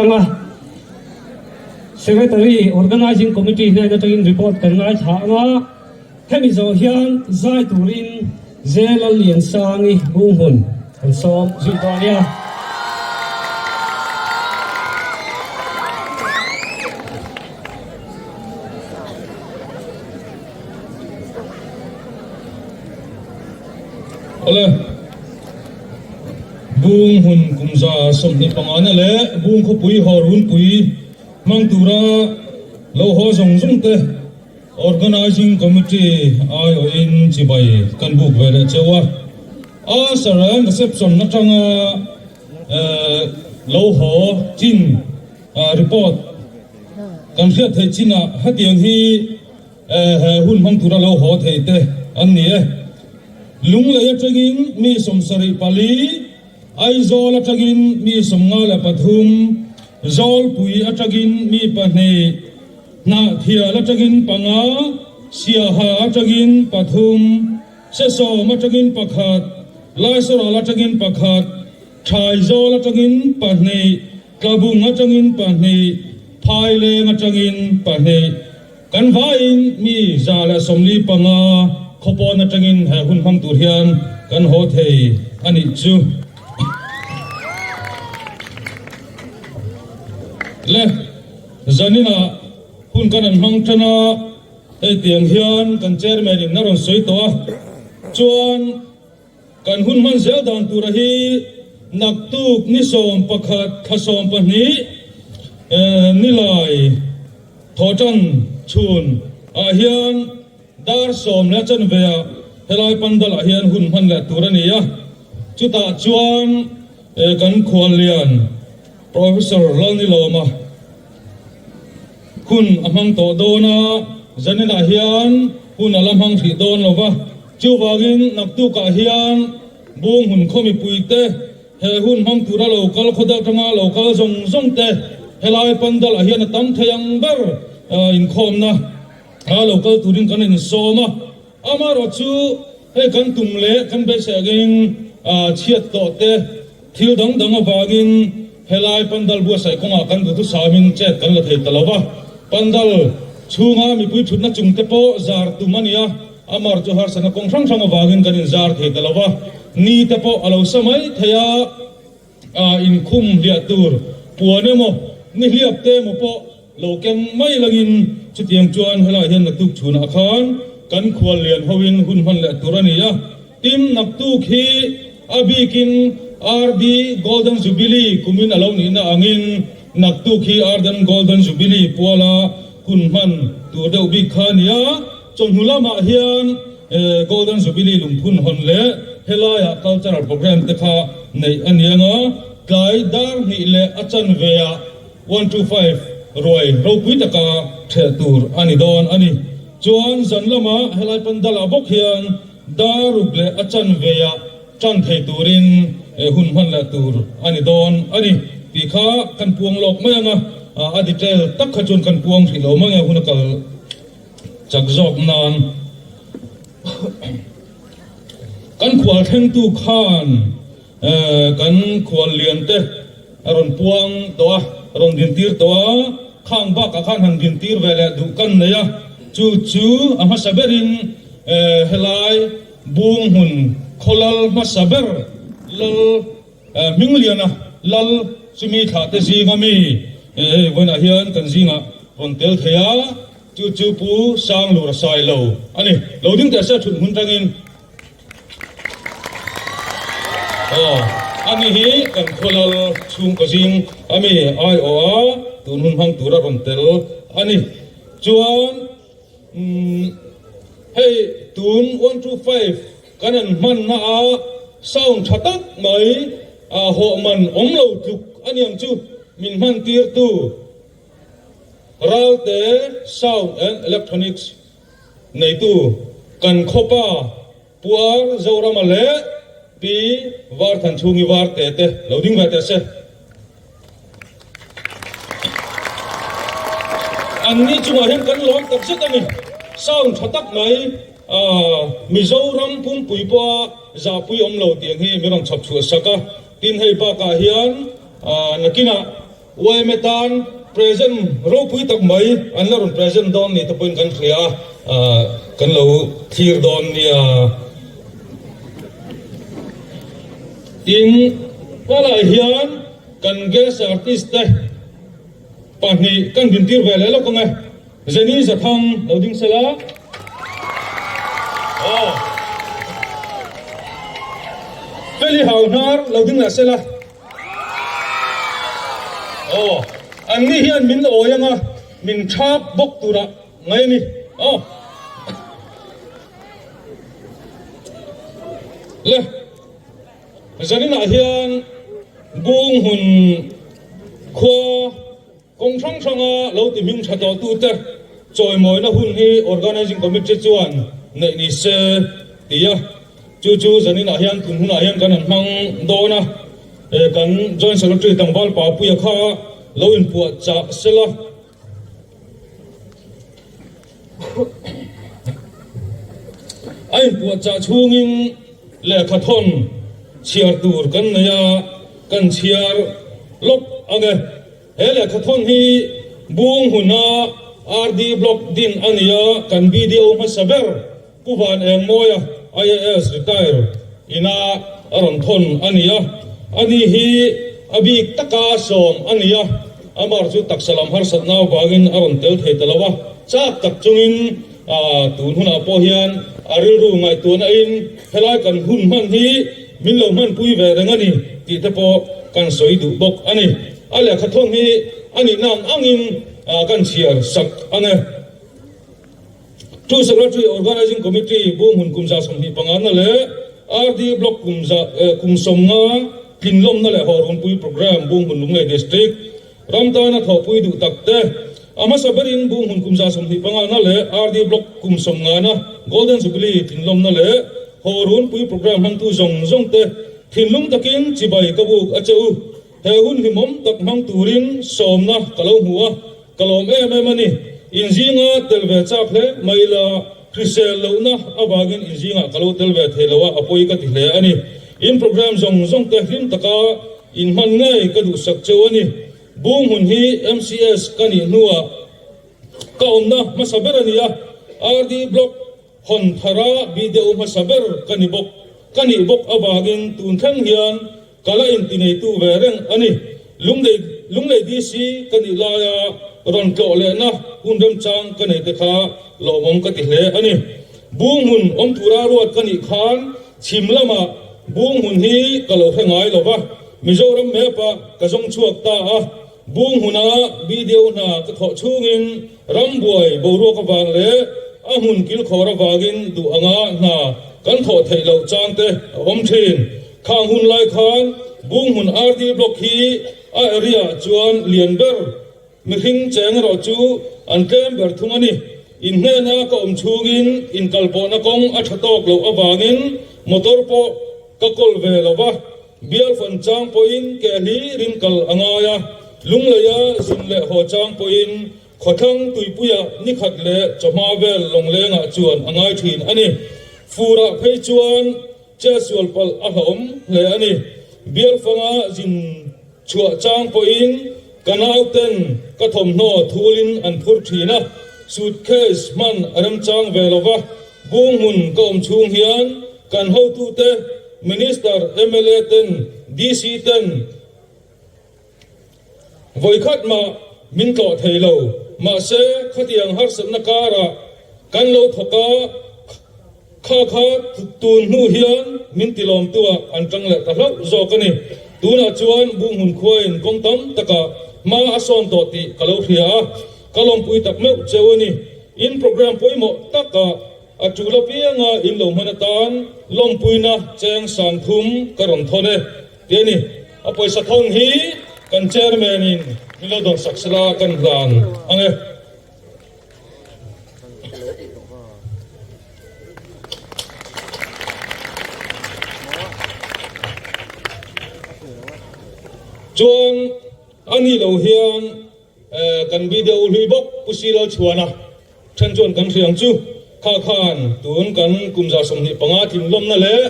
ang a. Secretary, Organising Committee hnen atangin report kan ngaithla ang a, hemi zawh hian zai turin Zelalliansangi Bunghmun kan sawm zui dawn nia. Awle, Bung hmun kum 25 na leh Bung khawpui haw runpui hmang tura lo haw zawng zawng te Organising Committee aiawhin chibai kan buk ve leh cheu a. A Saran reception atanga lo haw chin report kan hriat theih chinah hetiang hi he hun hmang tura lo haw thei te an ni e. Lunglei atangin mi 74, Aizawl atangin mi 53, Zawlpui atangin mi pahnih, Hnahthial atangin panga, Siaha atangin pathum, Sesawm atangin pakhat, Laisaral atangin pakhat, Thaizawl atangin pahnih, Tlabung atangin pahnih, Phaileng atangin pahnih. Kan vaiin mi 145 khawpawn atangin he hun hmang tur hian kan haw thei a nih chu. Le, zaninah hun kan an hmang tan a, hei tiang hian kan chairman in a rawn sawi tawh a, chuan, Kan hun hman zel dan tura hi naktuk ni 11 thla 12 nilai thawhtan chhun ah hian dar 10 leh chanve ah helai pandal ah hian hun hman leh tur a ni a, chutah chuan kan khuallian Professor Lalnilawma hun a hmang tawh dawn a, zaninah hian hun a la hmang hrih dawn lo va. Chuvangin naktukah hian Bung hun khaw mipuite he hun hmang tura lo kal khaw deuh atanga lo kal zawng zawng te helai pandal ah hian a tam thei ang ber inkhawmna a lo kal turin kan insawm a. Amaherawh chu hei kan tum leh kan beisei angin chhiat tawh te thil dang dang avangin helai pandal buatsaih kawngah kan duhthusamin chet kan la thei ta lo va. Pandal chhunga mipui thutna chung te pawh zar tum a ni a. Amar chu harsatna kawng hrang hrang avangin kan inzar thei ta lo va, ni te pawh a lo sa mai thei a, a inkhum hliah tur puan emaw ni hliap te emaw pawh lo keng mai langin chutiang chuan helaiah hian naktuk chhunah khan kan khual lian hoin hun hman leh tur a ni a. Tin, naktuk hi a bikin RD Golden Jubilee kumin a lo nihna angin naktuk hi Arden Golden Jubilee puala hun hman tur deuh bik kha a ni a. Chawhnu lamah hian Golden Jubilee lungphun hawn leh helaiah cultural programme te kha neih a ni ang a, tlai dar hnih leh a chanveah 125 ruai ropui taka ṭheh tur a ni dawn a ni. Chuan zan lamah helai pandalah bawk hian dar ruk leh a chanveah ṭan thei turin hun hman leh tur a ni dawn a ni tih kha kan puang lawk mai ang a, a detail tak kha chuan kan puang hrih lo mang e hun a kal. Chak zawk nan kan khual thlengtu khan kan khual lian te a rawn puang tawh a, a rawn dintir tawh a, khang bakah khan han dintir ve leh duh kan nei a, chu chu a hmasa berin helai bung hmun khawlal hmasa ber lal Hmingliana lal chumi thlah te zinga mi hei vawiinah hian kan zingah rawn tel thei a, chu chu Pu Sanglura Sailo a ni. Lo ding teh se thut hmun tangin. Aw, ani hi kan khaw lal chhungkaw zing a mi aiawh a, tun hun hmang tura rawn tel a ni. Chuan umm hei tun 125 Kan an hmanna a sound tha tak mai a hawh man awm lo tluk a niang chu min hman tir tu Ralte Sound and Electronics neitu kan khawpa Puar Zorama leh Pi Varthanchhungi Varte te lo ding ve teh se. Anni chungah hian kan lawm tak zet a ni. Sound tha tak mai Mizoram pumpui pawha zahpui awm lo tih ang hi min rawn chhawp chhuah sak a. Tin hei bakah hian nakinah. Yma tan present ropui tak mai an la rawn present dawn ni te pawhin kan hria a, kan lo thlir dawn nia. Tin, helaiah hian kan guest artist te pahnih kan dintir ve leh lawk ang e. Jenny Zathang lo ding sela. Aw. Feli Hauhnar lo ding leh sela. Aw. An ni hian min awi anga min thap bawk turah ngai a ni. Aw. Le. Zaninah hian Bunghmun khua Kawng hrang hranga lo ti hming tha tawhtute chawimawina hun hi Organising Committee chuan neih ni se ti a, chu chu zaninah hian tun hunah hian kan han hmang dawn a, kan Joint Secretary tlangval Papuia kha lo inpuahchah sela. A inpuahchah chhungin lehkha thawn chhiar tur kan nei a, kan chhiar lawk ang e. He lehkha thawn hi Bung huna RD Block din a ni a, kan BDO hmasa ber Pu Van Engmawia, IAS retire, ina a rawn thawn a ni a. Ani hi a bik taka sawm a ni a, amar chu taksa lam harsatna avangin a rawn tel thei ta lo a, chak tak chungin tun hunah pawh hian a rilru ngaihtuahna in helai kan hun hman hi min lo hmanpui ve reng a ni tih te pawh kan sawi duh bawk a ni. A lehkha thawn hi a nihna ang angin kan chhiar sak ang e. Two Secretary Organising Committee Bunghmun kum 25 na leh RD Block kum za kum 50 tlinlawmna leh hawrunpui Programme Bunghmun Lunglei District ram tana thawhpui duh tak te a hmasa berin Bunghmun kum 25 na leh RD Block kum 50 na Golden Jubilee tlinlawmna leh hawrunpui Programme hmangtu zawng zawng te thinlung takin chibai ka buk a che u. He hun hlimawm tak hmang turin sawmna ka lo hmu a, ka lawm em em a ni. Inzinga tel ve chak hle mai ila, hrisel lohna avangin inzingah ka lo tel ve thei lo a, a pawi ka ti hle a ni. In programme zawng zawng te hlim taka inhman ngei ka duhsak cheu a ni. Bung hmun hi MCS ka nih hnuah ka awmna hmasa ber a ni a, RD Block Hawn thara BDO hmasa ber ka ni bawk ka nih bawk avangin tun thleng hian Ka la inti neitu ve reng a ni. Lunglei Lunglei DC ka nih laia rawn tlawh lehna hun remchang ka nei te kha lawmawm ka ti hle a ni. Bung hmun awm tura ruat ka nih khan chhim lamah bung hmun hi ka lo hre ngai lo va, Mizoram map ah ka zawng chhuak ta a. Bung hmuna BDO hna ka thawh chhungin rambuai boruak avang leh a hmun kilkhawr avangin duh anga hna kan thawh theih loh chang te a awm thin. Khang hun lai khan Bunghmun RD Block hi a area ah chuan lian ber mihring cheng erawh chu an tlem ber thung a ni. Inhnena ka awm chhungin inkalpawhna kawng a tha tawk loh avangin motor pawh ka kawl ve lo va, bial fan chang pawhin ke hlirin kal a ngai a, Lungleia zin leh haw chang pawhin khawthlang tuipuiah nikhat leh chawhma vel lawnglengah chuan a ngai thin a ni. Furah phei chuan Che sual palh a hlauhawm hle a ni. Bial fanga zin chhuah chang pawhin ka nauten ka thawmhnaw thulin an phur thin a, suitcase hman a remchang ve lo va, bung hmun ka awm chhung hian kan hotute, Minister, mla ten, DC ten, Vawikhat mah min tlawh thei lo, mahse khatiang harsatna karah kan lo thawk a, kha kha tun hnu hian min tilawmtuah an tang leh ta hlauh zawk a ni. Tunah chuan Bunghmun khuain kawng tam takah hma a sawn tawh tih ka lo hria a, ka lawmpui tak meuh cheu a ni. In programme pawimawh takah A tul apianga in lo hman atan lawmpuina cheng 3000 ka rawn thawn e ti a ni. A pawisa thawn hi kan chairman in min lo dawn sak sela kan hlan ang e. Chuan a ni lo hian kan video hlui bawk Pu Silalchhuana. Then chuan kan hriang chu kha khan tun kan kum 25 tlinlawmna leh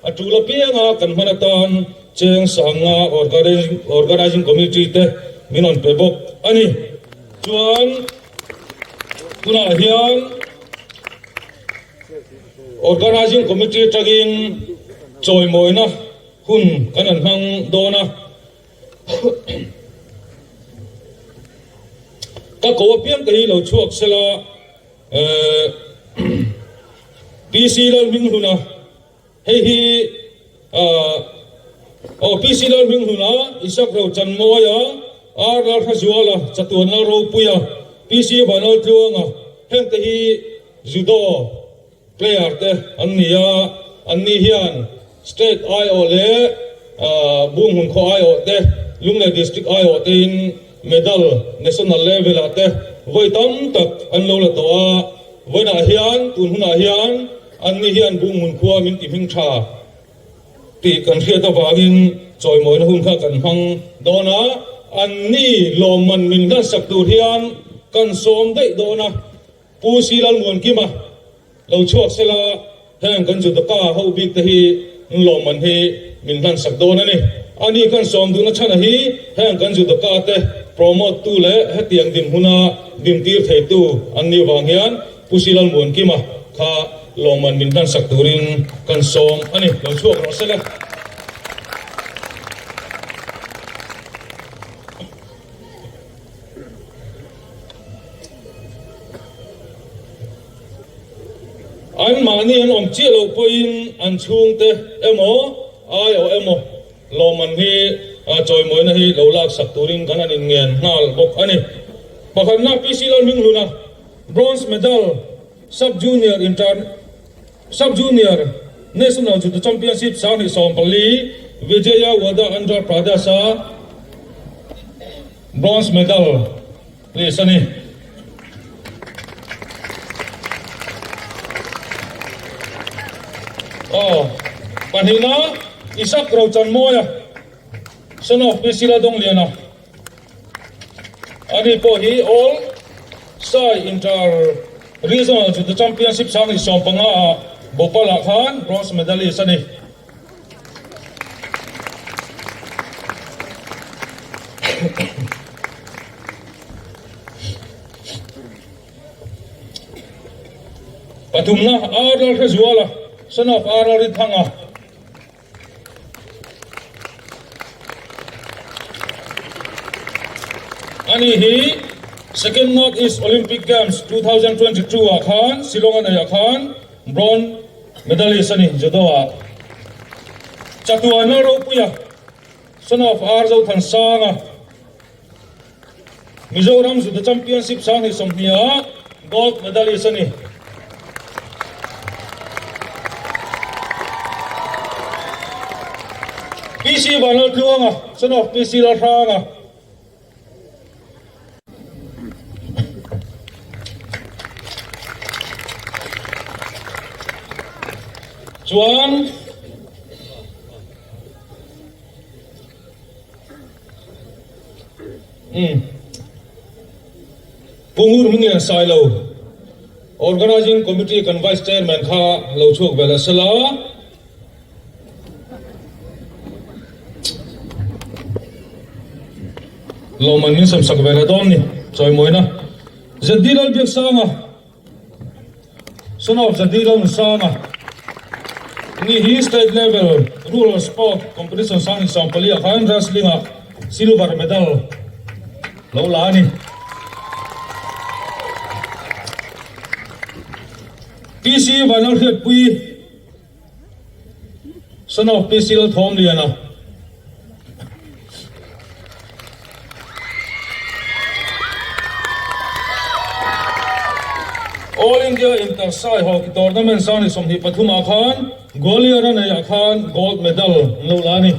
a tul apianga kan hman atan cheng sanga Organising Committee te min rawn pe bawk a ni. Chuan tunah hian Organising Committee atangin chawimawina hun kan han hmang dawn a. Ka ko apiang te hi lo chhuak sela PC Lalhminghluna hei hi aw PC Lalhminghluna Isak Rochanmawia R Lalhrazuala Chatuan Lalropuia PC Vanlaltluanga heng te hi Judo Player te an ni a, anni hian State aiawh leh Bunghmun khaw aiawh te, Lunglei District aiawh tein medal National level ah te vawi tam tak an lo la tawh a, vawiinah hian tun hunah hian anni hian Bunghmun khua min ti hming tha tih kan hriat avangin chawimawina hun kha kan hmang dawn a, anni lawmman min hlansak tur hian kan sawm daih dawn a. Pu Si Lalmuankima lo chhuak sela heng kan Judoka ho bik te hi lawmman hi min hlansak dawn a ni. Ani kan sawm duhna chhana hi heng kan Judoka te promote tu leh hetiang dinhmuna dintir theitu an nih vang hian Pu Si Lalmuankima kha lawmman min hlansak turin kan sawm a ni. Lo chhuak rawh sela. An mahni an awm chiah loh pawhin an chhungte emaw aiawh emaw lawmman hi chawimawina hi lo laksak turin kan han inngen nghal bawk a ni. Pakhatna PC Lalhminghluna Bronze Medal Sub Junior Inter Sub Junior National Judo Championship 2014 Vijayawada Andhra Pradesh-a Bronze Medal list a ni. Aw, pahnihna Isak Rochanmawia, son of PC Laldawngliana. Ani pawh hi All Sai Inter Regional Judo Championship 2015 ah Bhopal ah khan bronze medalist a ni. Pathumna R Lalhrezuala, son of R Lalrithanga. Ani hi Second North East Olympic Games 2022 ah khan Shillong a neih ah khan bronze medalist a ni judo ah. Chatuan Lalropuia, son of R Zothansanga. Mizoram Judo Championship 2020 ah gold medalist a ni. PC Vanlaltluanga, son of PC Lalhranga. Chuan Umm. Pu Ngur Hming Lian Sailo, Organising Committee kan Vice Chairman kha lo chhuak ve leh sela. Lawmman min samsak ve leh dawn ni, chawimawina. ZD Lalbiaksanga. Son of Zadira Nusanga ni hi state level rural sport competition 2014 ah khan wrestling ah silver medal lo la a ni. PC Vanlalhriatpui Son of PC Lalthawmliana. All India Inter Sai Hockey Tournament 2023 ah khan Gwalior a neih ah khan gold medal an lo la a ni.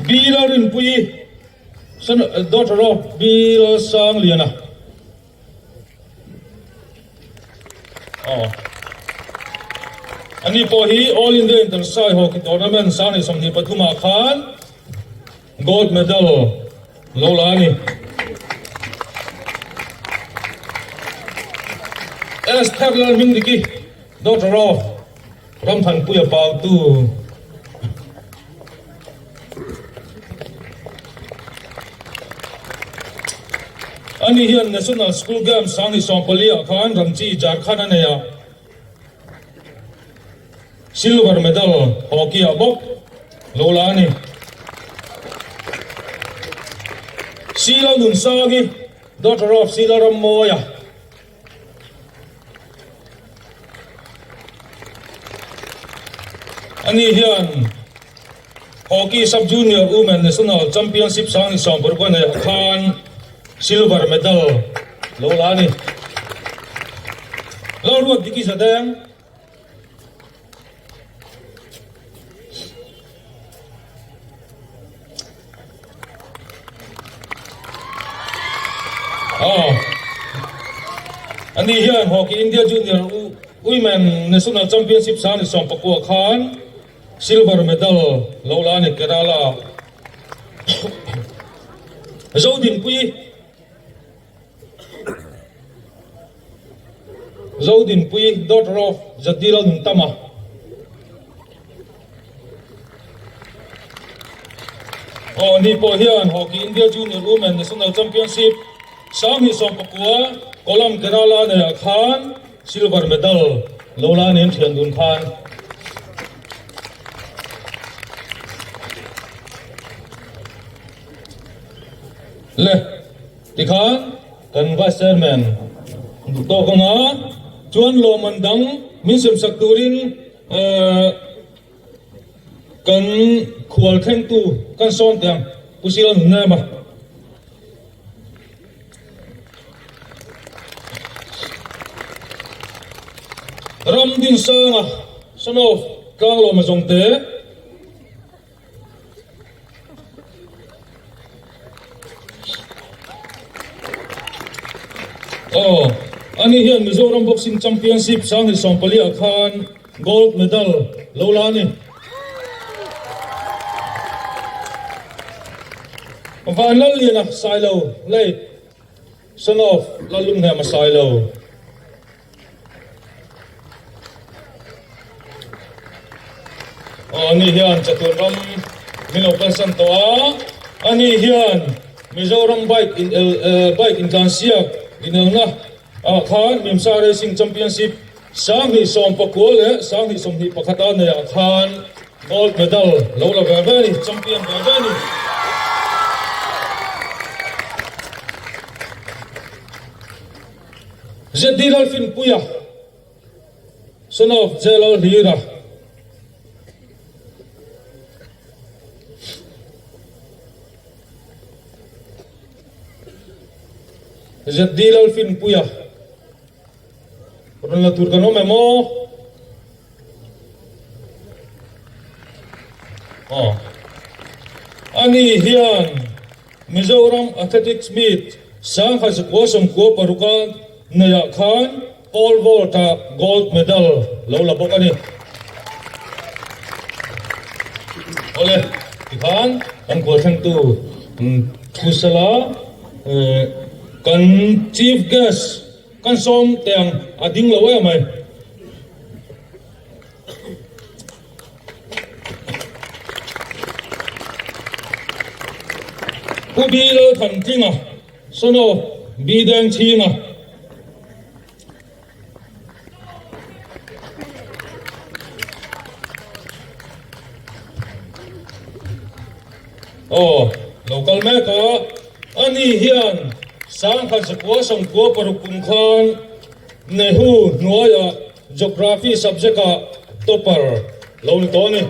B Lalrinpuii, son daughter of B Lalsangliana. Aw. Ani pawh hi All India Inter Sai Hockey Tournament 2023 ah khan gold medal lo la a ni. Esther Lalhmingdiki, daughter of Ramthanpuia Pautu. Ani hian National School Games 2014 ah khan Ranchi, Jharkhand a nei a, Silver medal hockey ah bawk lo la a ni. Sila Nunsangi, daughter of Sila Rammawia. Ani hian Hockey Sub-Junior Women National Championship 2016 a neih ah khan Silver medal lo la a ni. Lalruat Diki Zadeng. Ani hian Hockey India Junior Women National Championship 2019 khan Silver medal lo la a ni Kerala Zodinpui Zodinpui daughter of Jadila Nuntama. Aw ni pawh hian Hockey India Junior Women National Championship 2019 Kollam Kerala neihah khan Silver medal lo la nen thian dun khan Le tikhan kan Vice Chairman duh tawk anga chuan lawmman dang min semsak turin kan khual thlengtu kan sawm teh ang Pu Silo Nunema. Ram Dinsanga son of Tlanglawma Zawngte. Aw, ani hian Mizoram Boxing Championship 2014 ah khan Gold Medal lo la a ni. Vanlalliana Sailo late son of Lallunghnema Sailo. Aw ani hian chatuan ram min lo kalsan tawh a, ani hian Mizoram bike in el bike intlansiak inelna ah khan Mimsa Racing Championship 2019 leh 2021 a neih ah khan gold medal lo la ve ve a ni, champion ve ve a ni. ZD Lalfinpuia, son of J Lalhlira. ZD Lalfinpuia, rawn la tur kan awm em aw? Aw. Ani hian Mizoram Athletics Meet 1996 a neihah khan pole vault-ah gold medal lo la bawk a ni. Awle, tikhan kan khual thlengtu thu sela kan chief guest kan sawm teh ang a ding lo em mai. Pu Bi Lalthantlinga, son of Bi Dengchhinga. Aw, lo kal mek a, ani hian 1996 kum khan Nehu hnuaiah Geography subject ah topper lo ni tawh a ni.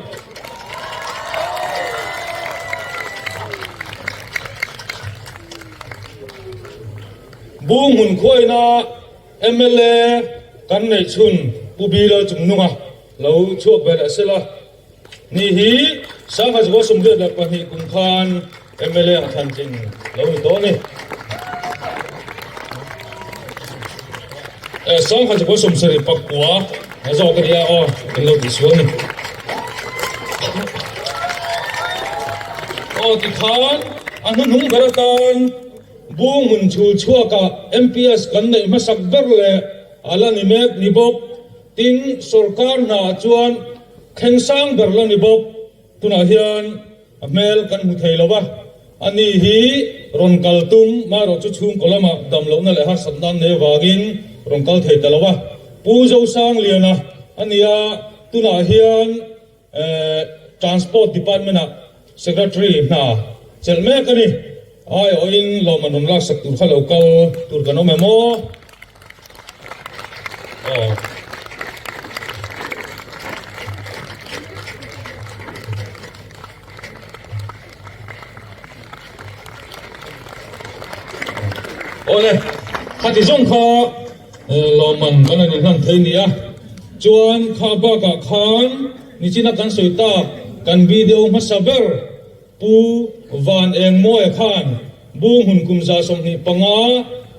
Bunghmun khuaina mla kan neih chhun Pu Bilal Chungnunga lo chhuak ve leh sela. Ni hi 1982 kum khan mla ang thlan tling lo ni tawh a ni. 1979 a zawk a nia aw kan lo tih sual a ni. Aw tikhan a hnuhnung ber atan Bunghmun chhul chhuakah MPS kan neih hmasak ber leh a la ni mek ni bawk. Tin, sorkar hnaah chuan thleng sang ber la ni bawk. Tunah hian a hmel kan hmu thei lo va. Ani hi rawn kal tum marawh chu chhungkaw lamah damlohna leh harsatna an nei avangin rawn kal thei ta lo a. Pu Zosangliana a nia, tunah hian Transport Department ah Secretary hna chelh mek a ni. Aiawhin lawmman rawn laksak tur kha lo kal tur kan awm em aw? Aw. Awle, khati zawng kha lawmman kan han inhlan thei nia. Chuan kha bakah khan nichina kan sawi tak kan video hmasa ber Pu Van Engmawia khan Bunghmun kum 25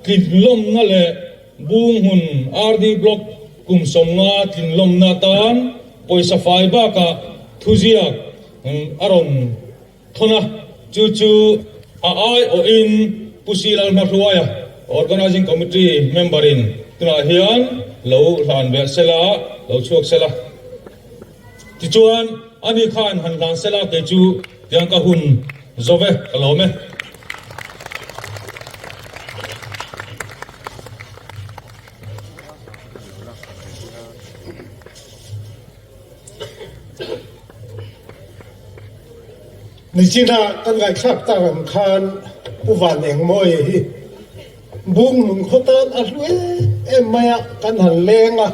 tlinlawmna leh Bunghmun RD Block kum 50 tlinlawmna atan pawisa fai bakah thuziak a rawn thawn a, chu chu a aiawhin Pu Silal Hmahruaia, Organising Committee member-in tunah hian lo hlan belh sela, lo chhuak sela. Tichuan, ani khan han hlan sela kei chu tiang ka hun zo ve, ka lawm e. Nichina kan ngaihthlak tak ang khan Pu Van Engmawia hi Bunghmun khaw tan a hlu em em mai a, kan han leng a,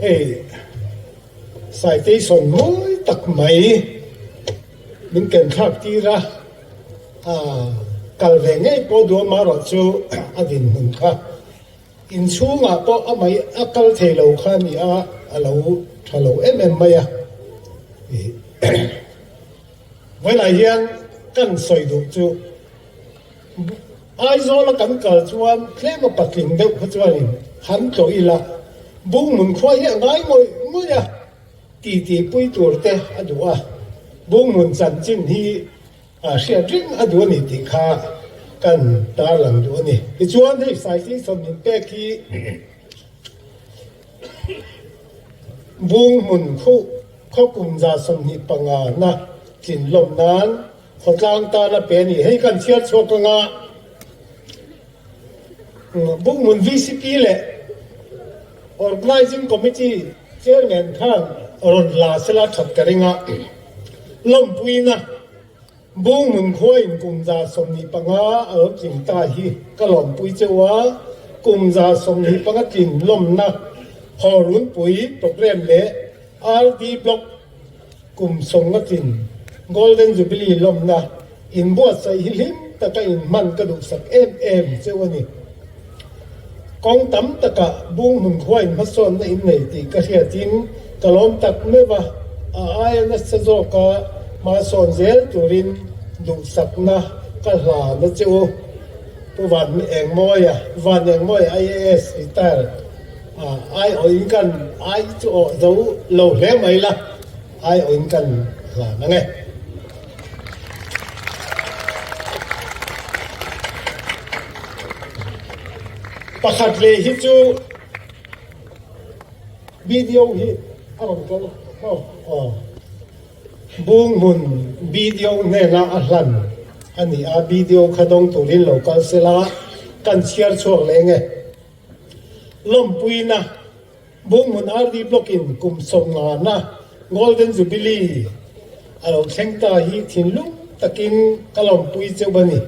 hei citation mawi tak mai min ken thlak tir a, kal ve ngei pawh duh amaherawh chu a dinhmun kha. Inchhungah pawh a mai a kal thei lo kha a ni a, a lo tha lo em em mai a. Vawilah hian kan sawi duh chu Aizawla kan kal chuan tlem a patling deuh kha chuanin han tlawh ila, Bunghmun khua hi a ngai ngawih ngawih a, titi pui tur te a duh a, Bunghmun chanchin hi A hriat reng a duh a ni tih kha kan tarlang duh a ni. Tichuan hei Saisihsawm min pek hi Bunghmun khuh khaw kum 25 na tlin lawm nan khawtlang tan a pe a ni. Hei kan chhiar chhuak anga Bunghmun VCP leh Organising Committee Chairman khan rawn la sela that ka ring a. Lawmpuina Bunghmun khuain kum 25 a lo tling ta hi ka lawmpui cheu a, kum 25 tlin lawmna Hawrunpui Programme leh RD Block kum 50 tlin Golden Jubilee lawmna inbuatsaih hi hlim taka inhman ka duhsak em em cheu a ni. Kawng tam takah Bunghmun khuain hmasawnna in nei tih ka hriatin ka lawm tak meuh a, a aia nasa zawka hmasawn zel turin duhsakna ka hlan a che u. Pu Van Engmawia, Van Engmawia IAS retired, aiawhin kan ai chu awh zo lo hle mai la, aiawhin kan hlan ang e. Pakhat leh hi chu video hi a rawn kal maw aw Bunghmun video hnena a hlan a ni a, video kha dawng turin lo kal sela kan chhiar chhuak leh nge lawmpuina. Bunghmun RD Block in kum 50 na Golden Jubilee a lo thleng ta hi thinlung takin ka lawmpui cheuh a ni.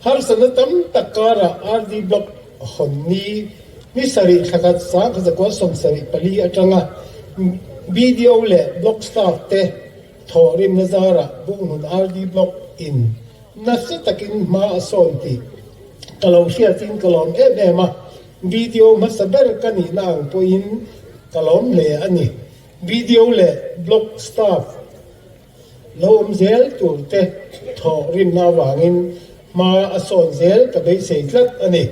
Harsatna tam tak karah RD Block hawn ni ni sarih thla khat 1974 atanga BDO leh Block staff te thawhrimna zarah Bunghmun RD Block in nasa takin hma a sawn tih ka lo hriatin ka lawm em em a. Video hmasa ber ka nihna ang pawhin ka lawm hle a ni. Video leh blog staff lo awm zel tur te thawh rimna avangin hma a sawn zel ka beisei tlat a ni.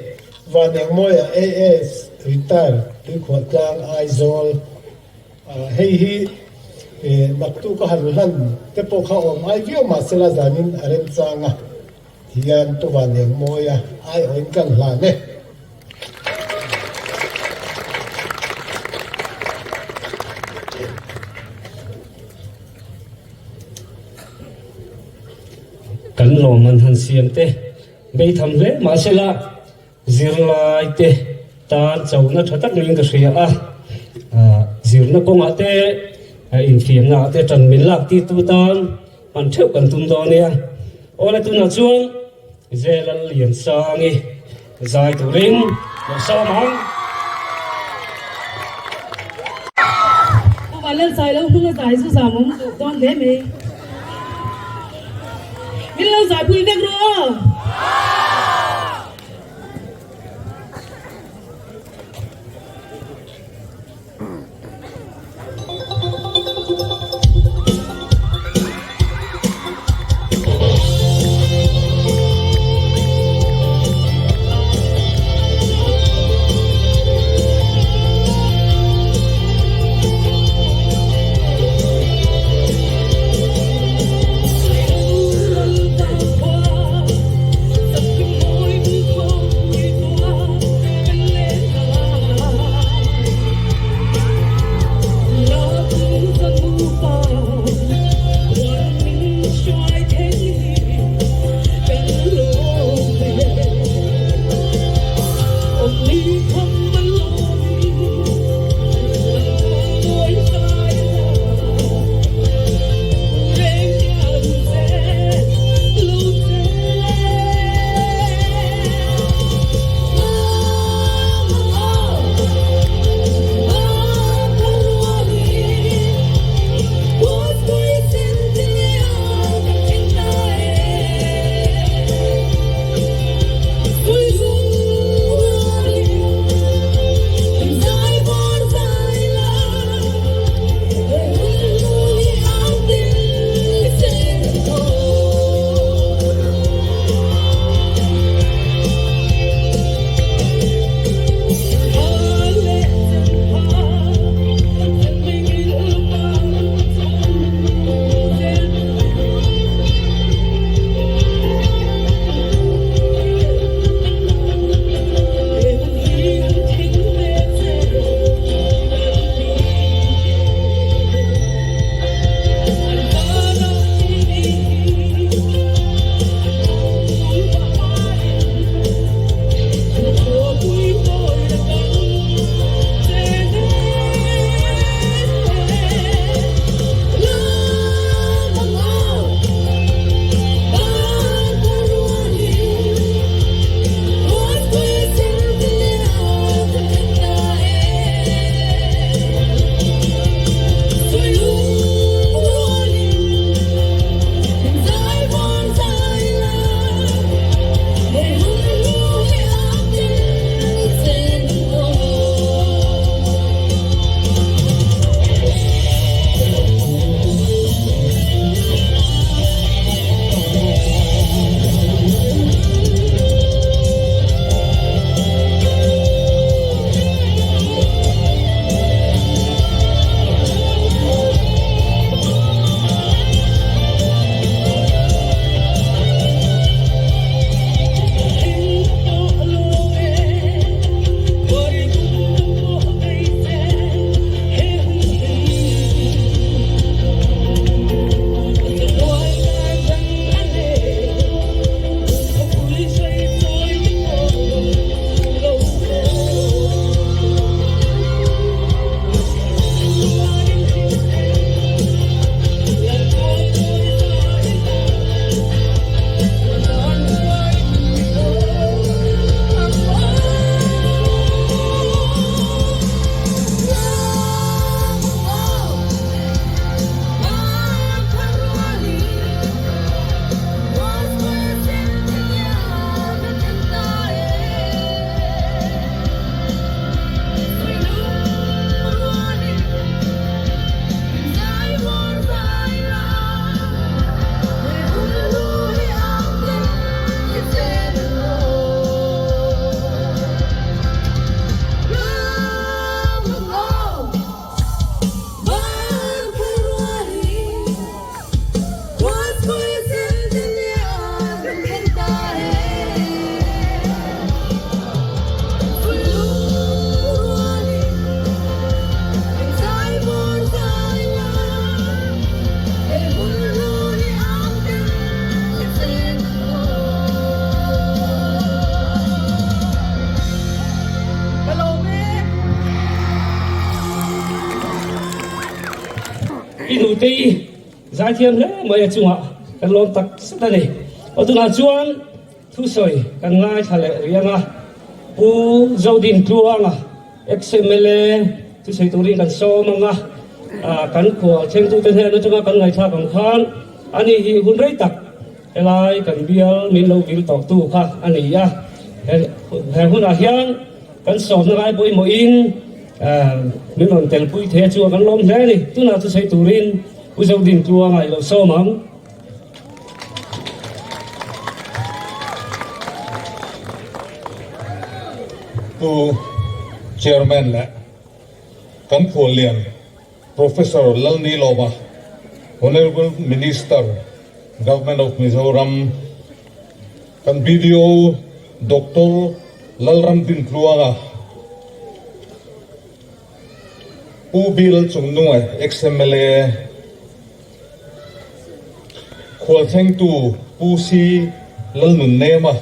Vanengmawia AS Retired Tuikhuahtlang Aizawl Hei hi naktuk a han hlan te pawh kha awm ai viau mahsela zanin a remchang a. Hian Pu Vanengmawia aiawhin kan hlan e. Kan. Kan lawmman han siam te beitham hle mahsela zirlai te tan chona tha tak niin ka hria a, zirna kawngah te infiamna ah te tan min lak tirtu tan hman theuh kan tum dawn nia. Awle tunah chuan Zelal Liansangi zai turin lo sawm ang. Pu Vanlalzai lo hnung a zai zu zam awm duh dawn hle mai. Min lo zaipui vek rawh aw. Hlutei zaithiam hle mai a chungah kan lawm tak zet a ni. Aw tunah chuan thusawi kan ngaithla leh riang a, Pu Zodin Tluanga ex-MLA thusawi turin kan sawm ang a, kan khual thlengtute hnen atanga kan ngaihthlak ang khan ani hi hun rei tak helai kan bial min lo vil tawhtu kha a ni a, he hunah hian Kan sawmna ngai pawimawhin min rawn telpui thei a chu a kan lawm hle a ni. Tunah chu sawi turin Pu Zodin Tluanga i lo sawm ang. Pu Chairman leh kan khuallian Professor Lalnilova, Honourable Minister, Government of Mizoram, Kan BDO Doctor Lalramdintluanga, Pu Bill Chungnunga ex-MLA, Khualthlengtu Pu C Lalnunnema,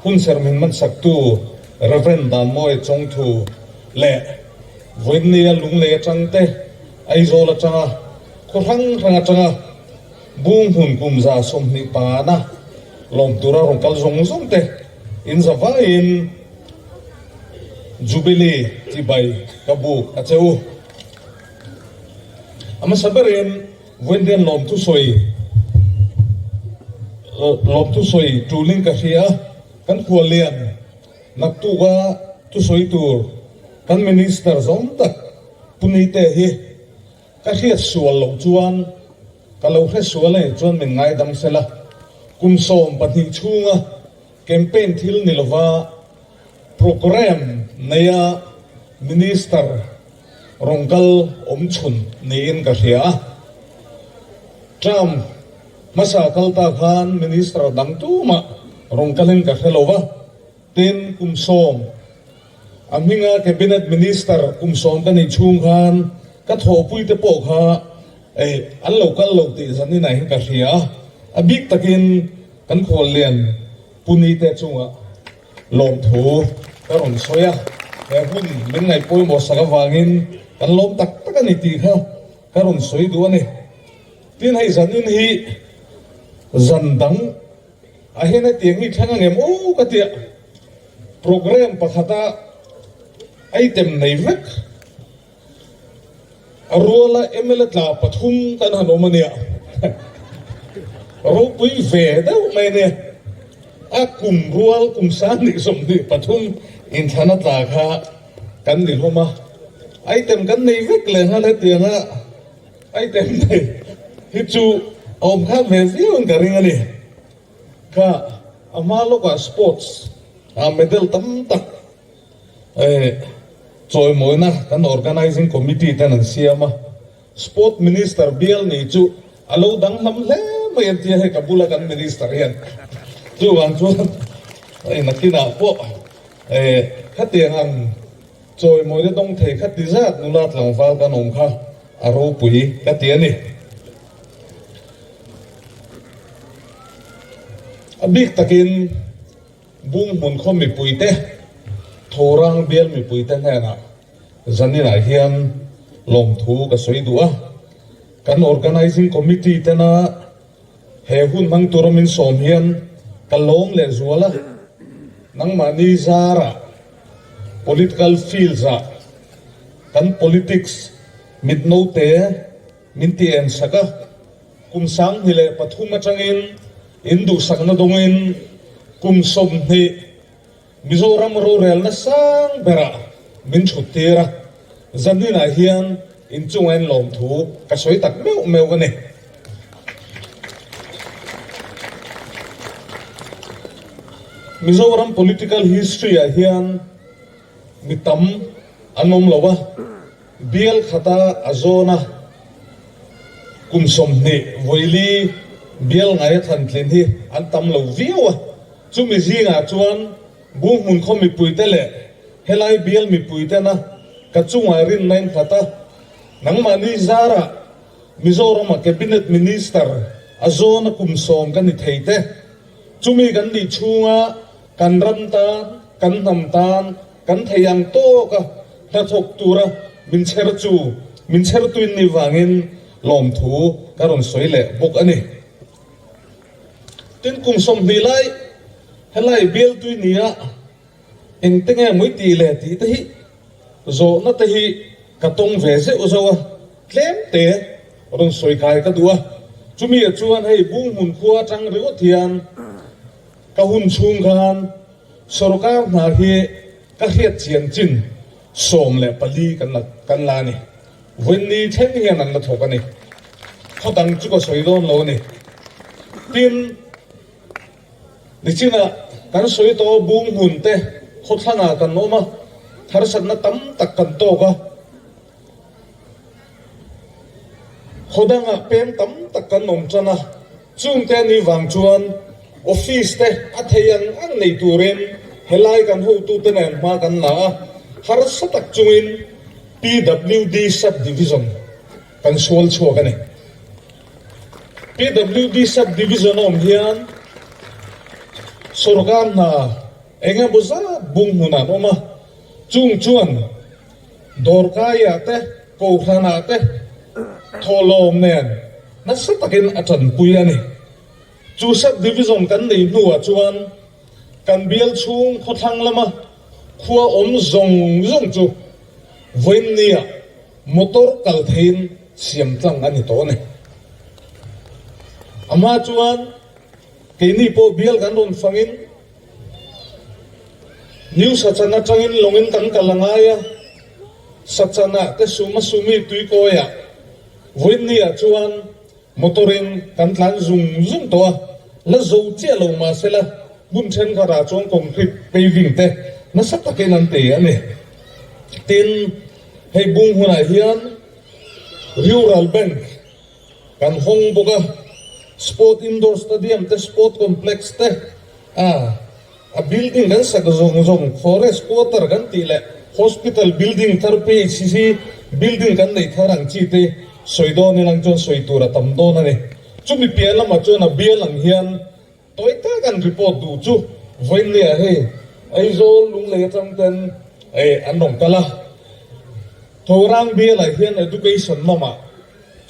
Hunserh min hmansaktu Rev Danmawia Chawngthu leh Vawiinnia Lunglei atang te Aizawl atanga khaw hrang hrang atanga Bung hmun kum 25 na lawm tura rawn kal zawng zawng te in za vaiin Jubilee chibai ka buk a che u. A hmasa berin Vawiinrian lawmthu sawi lawmthu sawi tulin ka hria a, kan khuallian naktuka thusawi tur kan Minister zawng tak Pu Nite hi Ka hriat sual loh chuan ka lo hre sual e chuan min ngaidam sela, kum 12 chhunga campaign thil ni lova programme neia Minister rawn kal awm chhun niin ka hria a. Term hmasa kal ta khan Minister dang tumah rawn kalin ka hre lova, tin kum sawm A hminga Cabinet Minister kum 10 ka nih chhung khan ka thawhpui te pawh kha an lo kal lo tih zaninah hian ka hria a, a bik takin kan khuallian Pu Nite chungah lawmthu ka rawn sawi a, he hun min ngaih pawimawh sak avangin kan lawm tak tak a ni tih kha ka rawn sawi duh a ni. Tin, hei zanin hi zan dang ah hian hetiang hi thleng angem aw ka tia. Programme pakhata item nei vek a ruala mla tla pathum kan han awm a nia. Ropui ve deuh mai a nia. A kum rual kum 23 inthlana tla kha kan ni hlawm a. Item kan nei vek leh nghal hetianga item nei hi chu a awm khan ve viau in ka ring a ni. Kha a hma lawkah sports ah medal tam tak eh chawimawina kan organising committee ten an siam a, sport minister bial ni chu a lo danglam hle mai an tia hei ka bula kan minister hian chuvang chuan hei nakinah pawh eh khatiang ang chawimawina dawng thei kha ti zat nula tlangval kan awm kha a ropui ka ti a ni. A bik takin Bunghmun khaw mipuite, Thorang bial mipuite hnenah zaninah hian lawmthu ka sawi duh a. Kan Organising Committee tena he hun hmang tura min sawm hian ka lawm leh zual a. Nangmahni zarah political fields-ah kan politics mitnote Min ti en sak a, kum 2003 atangin in duhsakna dawngin kum 20 Mizoram rorelna sang berah min thut tir a, zaninah hian inchunga in lawmthu ka sawi tak meuh meuh a ni. Mizoram political history ah hian mi tam an awm lo a. Bial khata a zawn a, kum 24 bial ngai a thlan tlin hi an tam lo viau a, chumi zingah chuan Bunghmun khaw mipuite leh helai bial mipuitena ka chungah rinna in nghat a, nangmahni zarah Mizorama Cabinet Minister a zawn a kum 10 ka ni thei te, chumi kan nih chhunga kan ram tan, kan hnam tan, Kan thei ang tawk a, hnathawk tura min chher chu min chher tuin ni vangin lawmthu ka rawn sawi leh bawk a ni. Tin, kum 20 lai helai bialtui nia engte nge mui tih leh tih te hi zawhna te hi ka tawng ve zeuh zeuh a, tlem te rawn sawi kai ka duh a. Chumi ah chuan hei Bunghmun khua atang ringawt hian ka hun chhung khan sorkar hna hi ka hriat chian chin 14 kan la kan la a ni. Vawiinni thleng hian an la thawk a ni. Khaw dang chu ka sawi dawn lo a ni. Tin, nichinah kan sawi tawh Bunghmun te khawthlangah kan awm a, harsatna tam tak kan tawk a. Khaw dangah pem tam tak kan awm tan a, chungte a nih vang chuan office te a thei ang ang nei turin helai kan hotute nen hma kan la a, harsa tak chungin PWD Sub-Division kan sual chhuak a ni. PWD Sub-Division a awm hian sorkar hna eng emaw zat bung hmunah an awm a, chung chuan Dawrkaiah te, Kohhranah te thawhlawm nen nasa takin a tanpui a ni. Chu Sub-Division kan nei hnuah chuan kan bial chhung khawthlang lama khua awm zawng zawng chu vawiinniah motor kal theiin siam tlang a ni tawh a ni. A hma chuan keini pawh bial kan rawn fangin New Sachan atangin lawngin kan kal a ngai a, Sachanah te Suma Sumi tuikawiah vawiinniah chuan motor-in kan tlan zung zung tawh a, la zo chiah lo mahsela hmun thenkhatah chuan concrete paving te nasa takin an ti a ni. Tin, hei bung hunah hian Rural Bank kan hawng bawk a, Sport Indoor Stadium te, Sport Complex te, a a building kan sak zawng zawng, Forest Quarter kan tih leh Hospital building thar PHC building kan nei thar ang chi te sawi dawn ilang chuan sawi tur a tam dawn a ni. Chumi piah lamah chuan a bial ang hian Tawi tak an report duh chu vawiinnia hei Aizawl Lunglei atang ten an rawn kal a, Thorang bialah hian Education lamah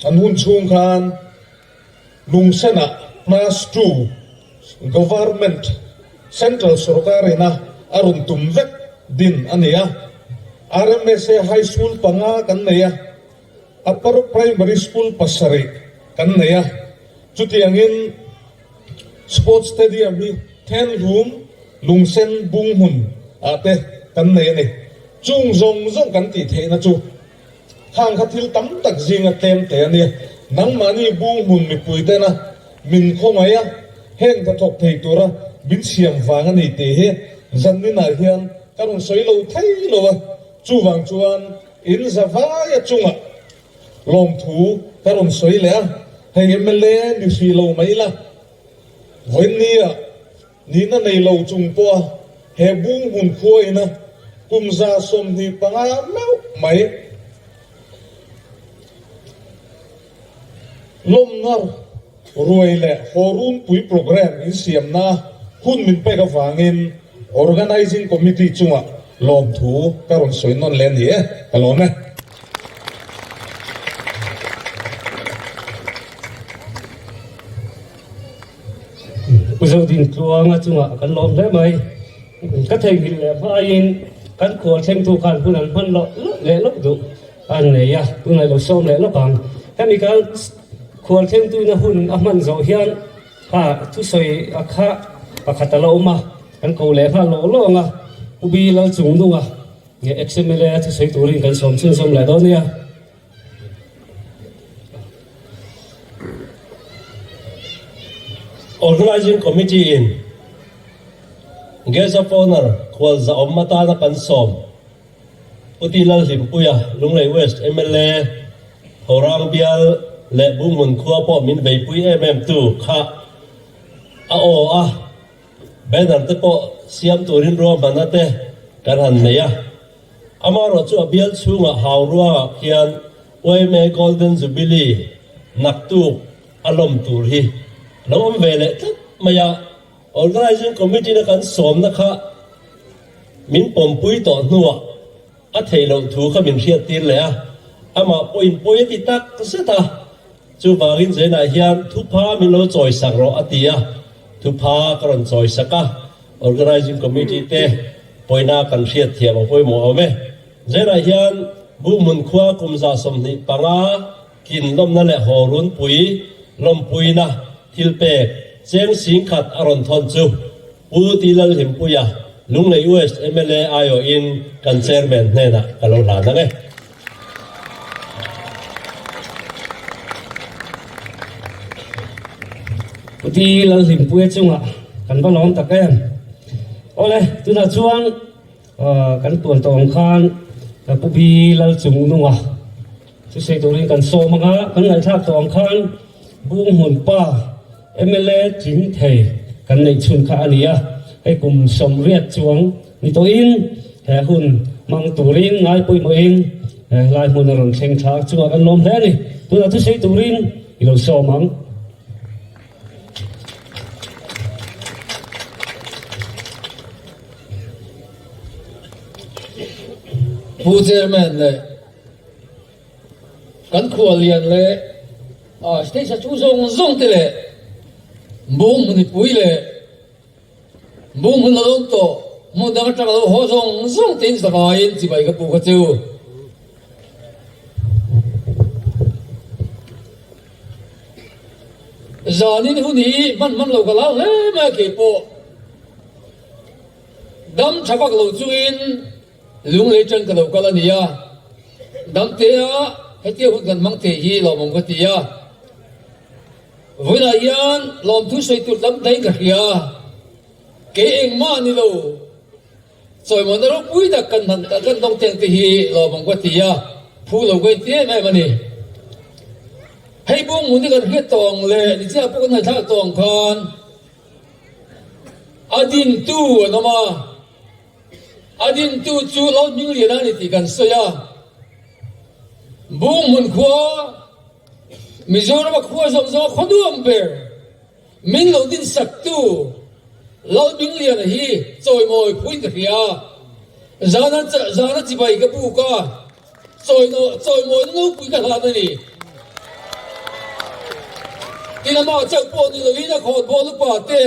an hun chhung khan Lungsenah Class Two Government Central Sorkar ina a rawn tum vek din a ni a, RMSA High School panga kan nei a, Upper Primary School pasarih kan nei a, chutiangin Sports Stadium hi Thenhlum Lungsen bung hmun ah te kan nei a ni. Chung zawng zawng kan tih theihna chu khang kha thil tam tak zinga tlem te a nia. Nangmahni bung hmun mipui tena min khawngaih a, heng hnathawk thei tura min siam vang a ni tih hi zaninah hian ka rawn sawi lo thei lo a. Chuvang chuan in zavaia chungah Lawmthu ka rawn sawi leh a, hei mla ni hrih lo mai la, vawiinnia nihna nei lo chung pawha he bung hmun khua ina kum 25 meuh mai lawmna Ruai leh haw runpui programme insiamna hun min pek avangin Organising Committee chungah lawmthu ka rawn sawi nawn leh a ni e, ka lawm e. Pu Zodintluanga chungah kan lawm hle mai. Ka theihnghilh leh hmain kan khual thlengtu khan hun an hman loh leh loh duh. A nei a, tunah ilo sawm leh lawk ang. Hemi kal khual thlengtuina hun a hman zawh hian kha thusawi a kha pakhat a la awm a, kan ko leh nghal lawh lawh ang a, Pu Bi Lalchungnunga nge ex-MLA a thusawi turin kan sawm chhunzawm leh dawn nia. Organising Committee in Guest of Honour khualza awm atana kan sawm. Pu Ti Lalhlimpuia, Lunglei West mla, Thorang bial leh Bunghmun khua pawh min veipui em em tu kha a aw a, banner te pawh siam turin ruahmanna te kan han nei a. Amaherawh chu a bial chhungah hau ruangah khian yma Golden Jubilee naktuk a lawm tur hi lo awm ve leh tlat mai a. Organising Committee na kan sawmna kha min pawmpui tawh hnuah a theih loh thu kha min hriattir leh a, amah pawhin pawi a ti tak zet a. Chuvangin Zainah hian thupha min lo chawisak rawh a ti a, thupha ka rawn chawisak a, Organising Committee te pawina kan hriatthiam a pawimawh awm e. Zainah hian Buhhmun khua kum 25 tlin lawmna leh haw runpui lawmpuina thilpek cheng 10,000 a rawn thawn chu Pu Ti Lalhlimpuia, Lunglei West mla aiawhin kan Chairman hnenah ka lo hlan ang e. Pu Ti Lalhlimpuia chungah kan va lawm tak em. Awle, tunah chuan kan tuan tawh ang khan Pu Bi Lalchungnunga chu sawi turin kan sawm ang a, kan ngaihthlak tawh ang khan Bunghmun pa mla tling thei kan neih chhun kha a ni a, hei kum 80 chuang ni tawhin he hun hmang turin ngai pawimawhin helai hmun a rawn thleng thla chungah kan lawm hle a ni. Tunah chu sawi turin i lo sawm ang. Pu Chairman leh Kan khua lian leh stage a chu zawng zawng te leh bung mipui leh bung hmun a lo awm tawh hmun dang atang a lo haw zawng zawng te in zavaiin chibai ka pu kha chu. Zanin hun hi hman hman lo ka lau hle mai a keipawh dam tha vak lo chungin Lunglei ṭan ka lo kal a ni a, Dangtea hetia hun kan hmang thei hi lawmawm ka ti a. Vawiinah hian lawmthu sawi tur tam daih ka hria, kei engmah ni lo, chawimawna ropui tak kan hman kan dawng teng te hi lawmawm ka ti a, phu lo ka inti em em a ni. Hei bung hmun hi kan hriat tawh ang leh nichiah pawh kan ngaihthlak tawh ang khan a dintu an awm a. A dintu chu lo hming lian a ni tih kan sawi a. Bunghmun khua, Mizorama khua zawng zawnga khaw nuam ber min lo din saktu Lalhmingliana hi chawimawi phuin ka hria a. Zana zana chibai ka buk a, chawimawina nopui ka hlan a ni. Tin amah chauh pawh ni loin a khawnbawl upa te,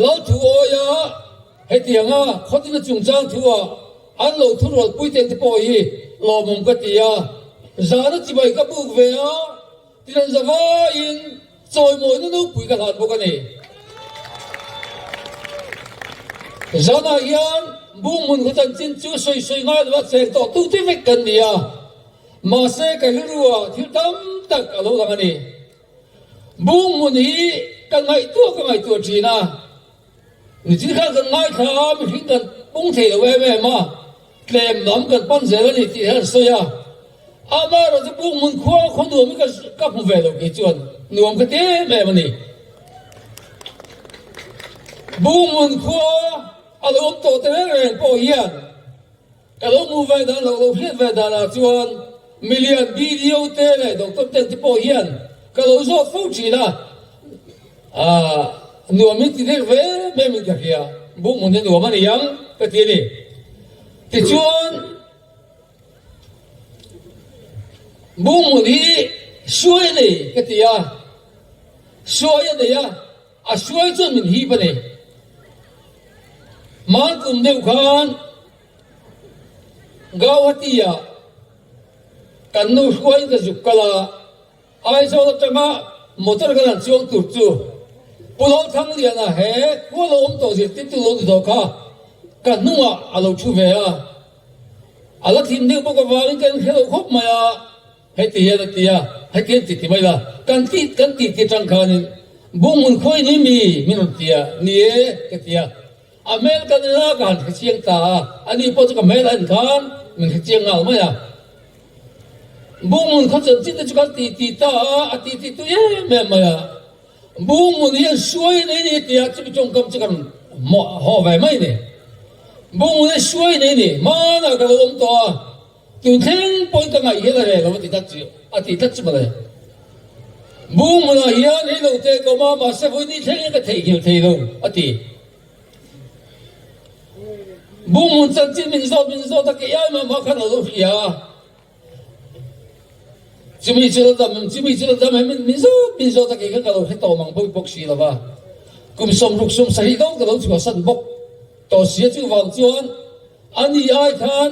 Lal thu awia hetianga khawtina chungchang thua an lo thurualpui teng te pawh hi lawmawm ka ti a, zana chibai ka buk ve a, tilan zavaiin chawimawina nopui ka hlan bawk a ni. Zanah hian Bunghmun khaw chanchin chu sawi sawi ngai lo a cheng tawh tute vek kan ni a, mahse ka rilruah thil tam tak a lo lang a ni. Bunghmun hi ka ngaihtuah ka ngaihtuah thin a, nichin khan kan ngaithla a, mihring kan pung thei lo em em a, tlem lam kan pan zel a ni tih hian an sawi a, amaherawh chu Bunghmun khua khaw nuam hi ka hmu ve lo kei chuan nuam ka ti em em a ni. Bunghmun khua a lo awm tawh te reng reng pawh hian Ka lo hmuh ve dan lo lo hriat ve danah chuan milian BDO te leh Doctor ten te pawh hian ka lo zawt fo thin a, aah nuam in ti deuh ve em in ka hria, buk hmun hi nuam a ni ang ka ti a ni. Tichuan buk hmun hi suai a nei ka ti a, suai a nei a, a suai chuan min hip a ni. Hman kum deuh khan Gauhati-ah kan nu hruaiin ka zuk kal a, Aizawl atanga motor kan han chuang tur chu Pu Lalthangliana he khua lo awm tawh zirtirtu lo ni tawh kha ka hnungah a lo thu ve a, a la thin deuh bawk avangin ka inhre lo khawp mai a. Heti hian a ti a, heti hian ti ti mai la, kan ti kan ti ti atang khanin Bunghmun khawi ni mi min rawn ti a, ni e ka ti a, a hmel kan en a ka han hre chiang ta a, ani pawh chu ka hmel a en khan min hre chiang nghal mai a. Bunghmun khaw chanchin te chu kan ti ti ta a, a ti ti tui em em mai a, Bunghmun hian suai nei ni tia chumi tawngkam chu kan haw ve mai ni. Bunghmun hi suai nei ni, hmanah ka lo awm tawh a. Tun thleng pawhin ka ngaih hian a reh lo a ti tlat chu a ti tlat chu mawle. Bung hmunah hian hei lo te ka awm a, mahse vawi ni thleng hian ka theihnghilh thei lo a ti. Bung hmun chanchin min zawt min zawt a, kei ai mah mah khan a lo hria a. Chumi chu la dam em, chumi chu la dam em, min zawt min zawt a kei kha ka lo hre tawh mang bawk bawk si lo va. Kum 60 70 dawn ka lo chhuahsan bawk tawh si a, chuvang chuan a ni ai khan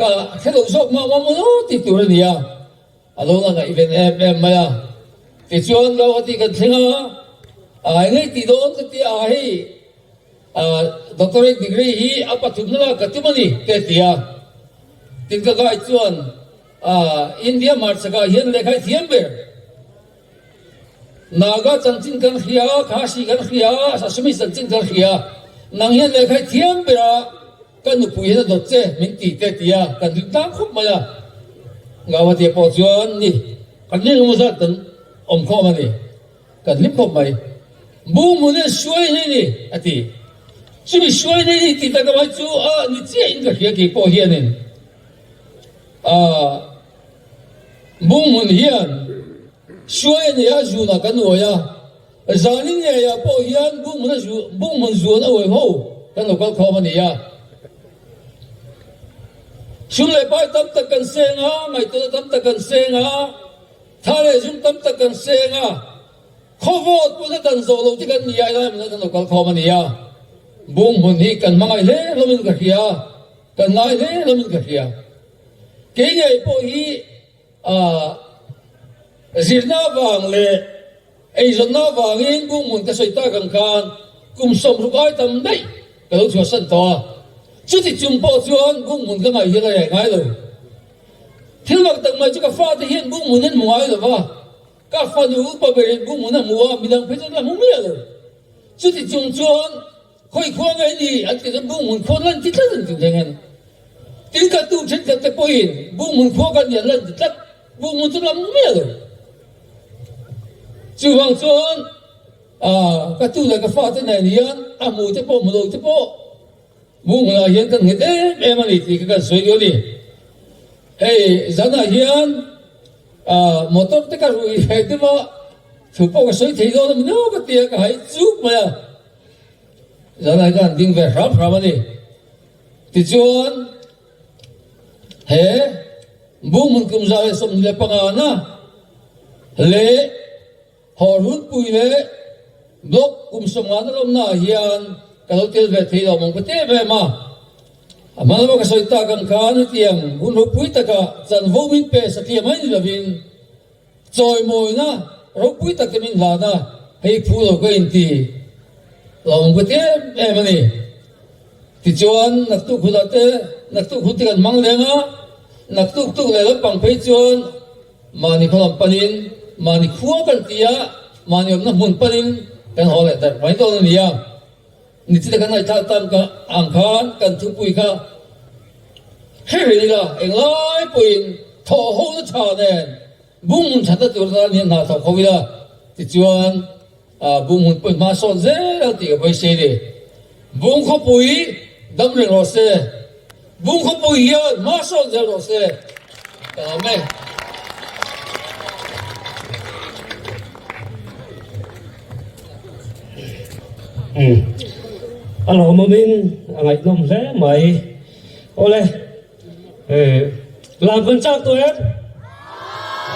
ka hre lo zawk mah mah maw tih tur a ni a. A lo la ngaihven em em mai a. Tichuan Guwahati kan thleng a, a ngaih tih dawn ka ti a, hei doctorate degree hi a pathumna lak ka tum a ni te a ti a. Tin ka guide chuan India hmarchakah hian lehkha i thiam ber. Naga chanchin kan hria, Khasi kan hria, Assamese chanchin kan hria. Nang hian lehkha i thiam ber a. Ka nupui hian a dawt che min ti te tia kan ring tlang khawp mai a, Gauhatia pawh chuan ni kan ring emaw zat kan awm khawm a ni, kan hlim khawp mai. Bunghmun hian suai nei ni a ti. Chumi suai nei ni tih tak amai chu a ni chiah in ka hria kei pawh hianin ah Bunghmun hian suai a nei a zunah kan uai a. Zanin ngeiah pawh hian bunghmun zuan a uai ho kan lo kal khawm a ni a. Sum leh pai tam tak kan seng a, ngaihtuahna tam tak kan seng a, tha leh zum tam tak kan seng a, khawvawt pawh na dan zawh lo te kan ni a, helai hmunah kan lo kal khawm a ni a. Bunghmun hi kan hmangaih hle hlawmin ka hria, kan ngai hle hlawmin ka hria. Kei ngei pawh hi Zirna avang leh eizawnna avangin Bunghmun ka sawi tak ang khan kum 60 ai tam daih ka lo chhuahsan tawh a. Chuti chung pawh chuan Bunghmun ka ngaih hian a reh ngai lo. Thil mak tak mai chu ka fate hian Bunghmun an hmu ngai lo va, ka fanu upa berin Bunghmun a hmu a, midang phei chuan la hmu miah lo. Chuti chung chuan Khawi khua nge ni an ti chuan Bunghmun khua lan ti tlat an ti nghe nghe. Tin ka tu thenkhat te pawhin Bunghmun khua ka ni an lan ti tlat. Bunghmun chu lam miah lo. Chuvang chuan ka tu leh ka fate nen hian a hmu te pawh hmu lo te pawh Bunghmunah hian kan nghet em em a ni tih kha kan sawi duh a ni. Hei zanah hian motor te ka ruih ve deuh a, thu pawh ka sawi thei dawn a ni ka ti a, ka hai chuk mai a. Zanai khan ding ve hram hram a ni. Tichuan, he Bunghmun kum 125 na leh Hawrhunpui leh Block kum 50 na lawmna ah hian ka lo tel ve thei lo mawng ka ti em em a. A hma lama ka sawi tak ang khan hetiang hun ropui takah chanvo min pe satliah mai ni lovin, Chawimawina ropui tak te min hlan a, hei phu lo ka inti lo ang ka ti em em a ni. Tichuan naktuk hunah te naktuk hun te kan hmang leng a, naktuk tuk leh lampang phei chuan mahni khaw lam panin mahni khua kan ti a, mahni awmna hmun panin kan haw leh darh mai dawn a ni a. Nichina kan ngaihthlak tan ka ang khan kan thupui kha hre reng ila, englai pawhin thawh ho na tha nen bunghmun thatna tur tan hian hna thawk ho ila, tichuan bunghmun pawhin hma sawn zel ang tih ka beisei a ni. Bung khawpui dam reng rawh se, bung khawpui hian hma sawn zel rawh se. Ka lawm e. A lawmawmin a ngaihnawm hle mai. Awle, lam kan chak tawh em?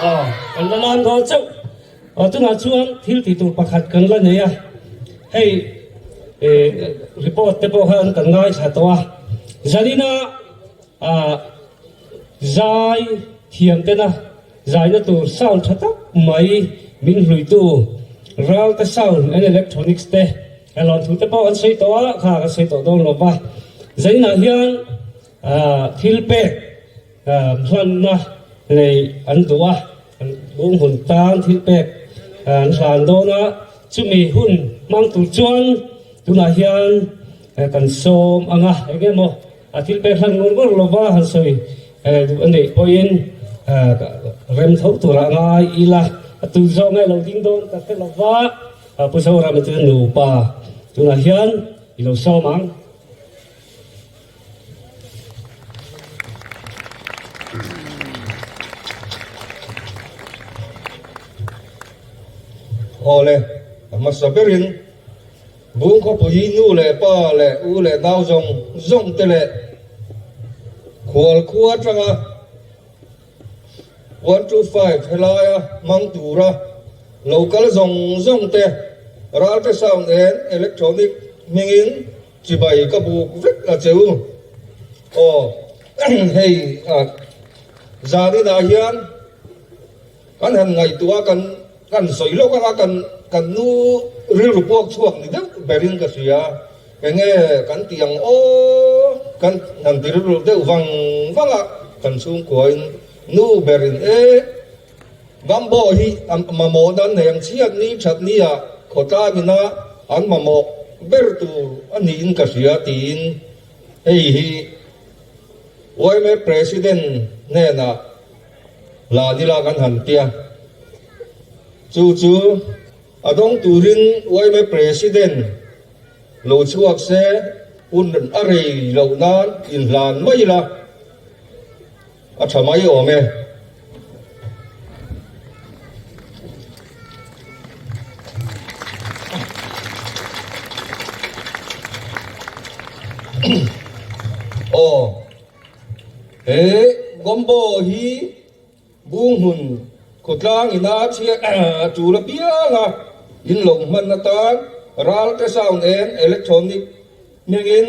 Aw, kan la lam dawn chauh. Aw, tunah chuan thil tih tur pakhat kan la nei a. Hei, report te pawh khan kan ngaithla tawh a. Zanina zai thiam tena Zaina tur sound tha tak mai min hluitu Ralte Sound and Electronics te lawmthu te pawh an sawi tawh a, kha kan sawi tawh dawn lo va. Zainah hian thil pek hlanna nei an duh a, bunghmun tan thil pek an hlan dawn a, chumi hun hmang tur chuan tunah hian kan sawm ang a, eng emaw A thil pek hlan ngawr ngawr lova han sawi duh a neih pawhin rem tho turah ngai ila a tu zawk nge lo ding dawn ka hre lova Pu Zorama chu nupa tunah hian i lo sawm ang. Awle, a hmasa berin Bung khawpui nu leh pa leh u leh nau zawng zawng te leh khual khua atanga 125 helaia hmang tura lo kal zawng zawng te Ralte Sound and Electronic hmingin chibai ka buk vek a che u. Aw hei zaninah hian kan han ngaihtuah a kan kan sawi lawk anga kan kan nu rilru puak chhuak ni deuh berin ka hria. Enge kan tih ang aw kan han ti rilru deuh vang vang a kan chhungkuain nu berin e Gumbo hi a mamawh dan nei ang chhiat ni that ni ah khawtlang ina an mamawh ber tur a niin ka hria tiin hei hi yma President hnenah hlan ila kan han tia. Chu chu a dawng turin yma President lo chhuak se hun a rei loh nan inhlan mai ila. A tha mai awm e. Aw, he Gombo hi Bunghmun khawtlang ina chhiat tul apianga in lo hman atan Ralte Sound and Electronic hmingin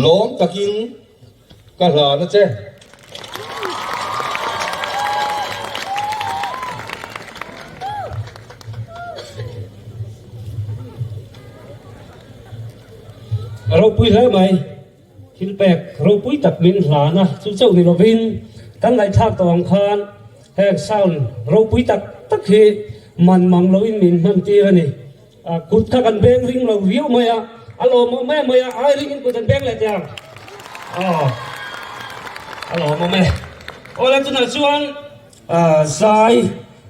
Lawm takin ka hlan a che. A ropui hle mai. Thil pek ropui tak min hlan a, chu chauh ni lovin kan ngaihthlak tawh ang khan heng sound ropui tak tak hi man mang loin min hman tir a ni. Kut kha kan beng ring lo viau mai a, a lawmawm em mai a, ai ringin kut an beng leh teh ang. Aw, a lawmawm e. Awle tunah chuan zai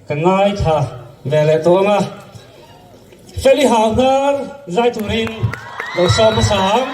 ka ngaithla ve leh tawh ang a, Feli Hauhnar zai turin lo sawm hmasa ang.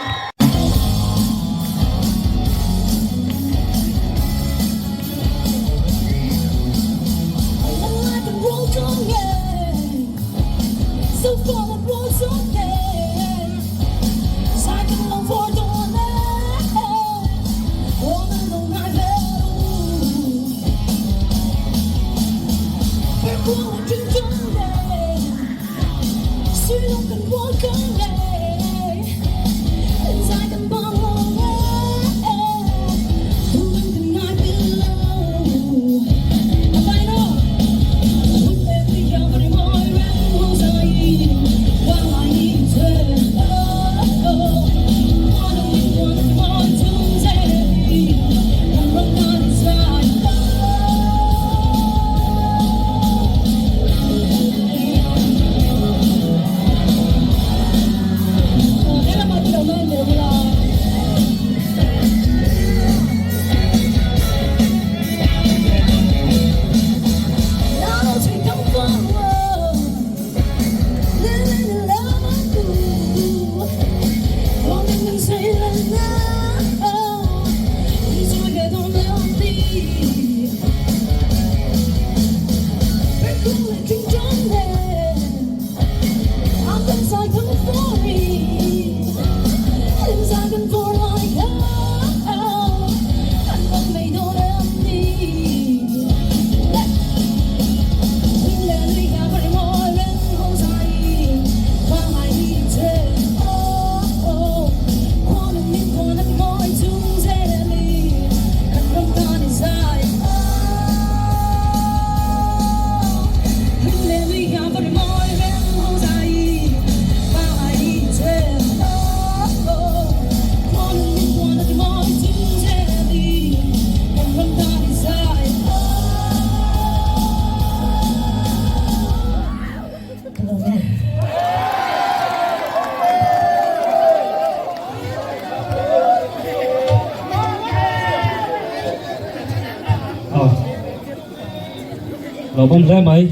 Lawmawm hle mai.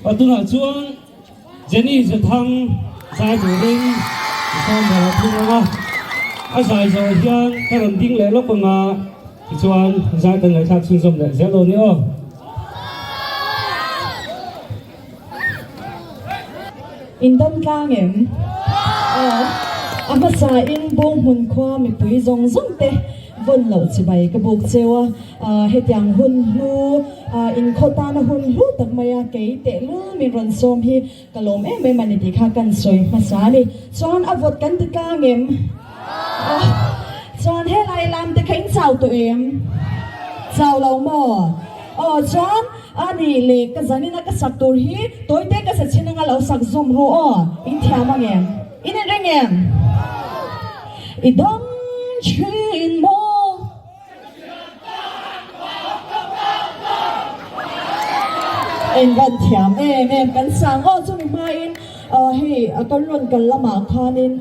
A tunah chuan Jenny Zathang zai turin i sawm ve lo thung ang a. A zai zawh hian ka rawn ding leh lawk ang a, tichuan zai kan ngaihthlak chhunzawm leh zel dawn ni aw. In dam tlang em? Aw. A hmasain Bunghmun khua mipui zawng zawng te vawn loh chibai ka buk cheu a, hetiang hun hlu, inkhaw tana hun hlu tak maia kei tehlul min rawn sawm hi Ka lawm em em a ni tih kha kan sawi hmasa a ni. Chuan a vawt kan ti tlang em? Chuan helai lam te kha in chau tawh em? Chau lo maw? Aw chuan a ni le ka zanin a ka sak tur hi tawite ka sa chhin anga lo sak zawm ru aw. In thiam ang em? In inring em? I dam thin maw? Eng van thiam em em kan sang aw chumi hmain hei kan rawn kal lamah khanin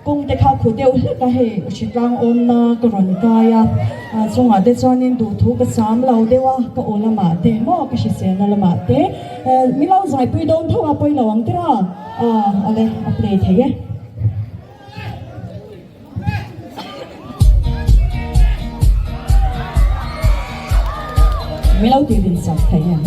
kawng te kha khu deuh hlek a hei hritlang awmna ka rawn kai a chungah te chuanin duhthu ka sam lo deuh a ka aw lamah te maw ka hriselna lamah te min lo zaipui dawn tho a pawi lo ang tira awle a play thei e. Min lo tih din sak thei em?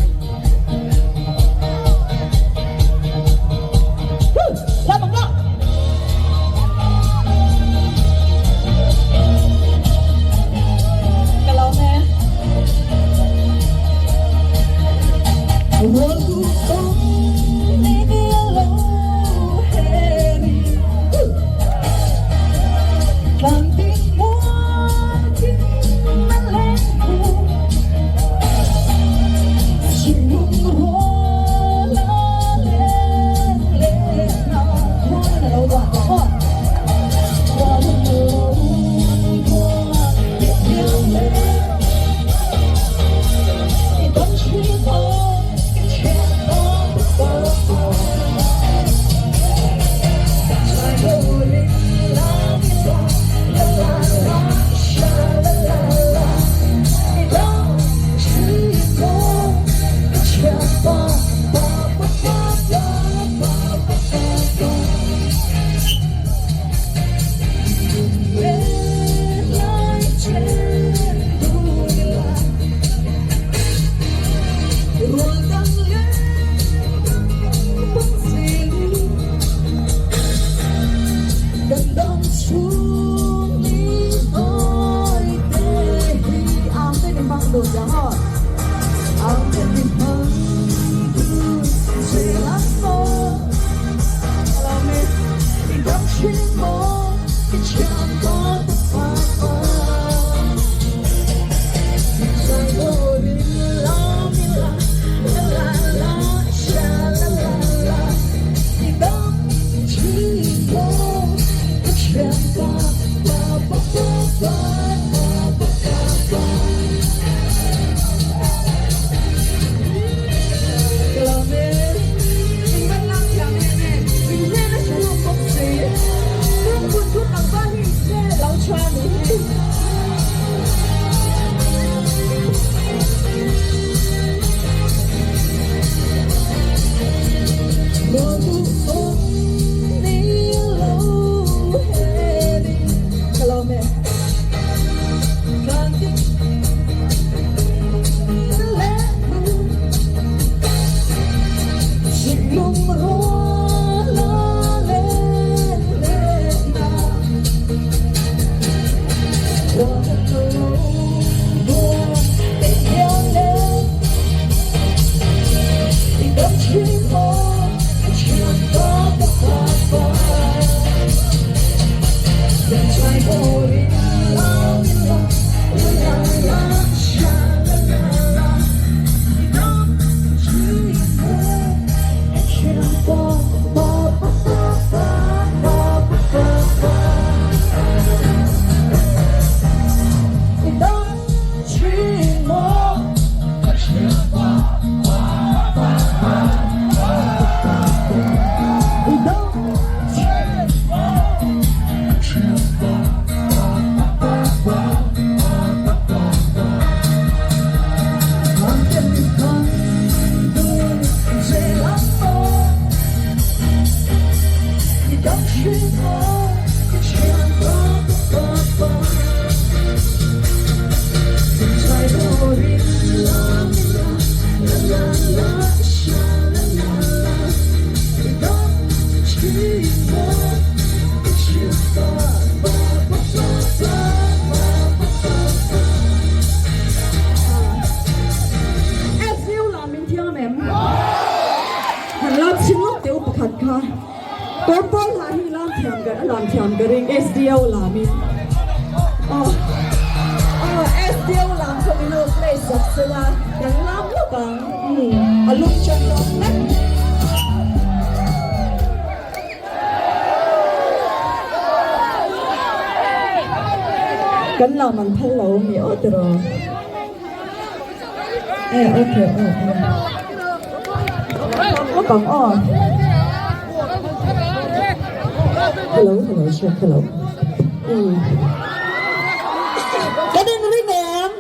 Lam chhin lawk teh u pakhat kha. Kawrpawl ha hi lam thiam ka a lam thiam ka ring SDO lam in. Aw aw SDO lam kha min lo play sak sela kan lam lawk ang. Umm a lum chan lawk vek. Kan lam an phal lo mi aw tiraw. E okay aw aw. Lawk ang aw. Hello hello check hello. Umm. Kan inring em?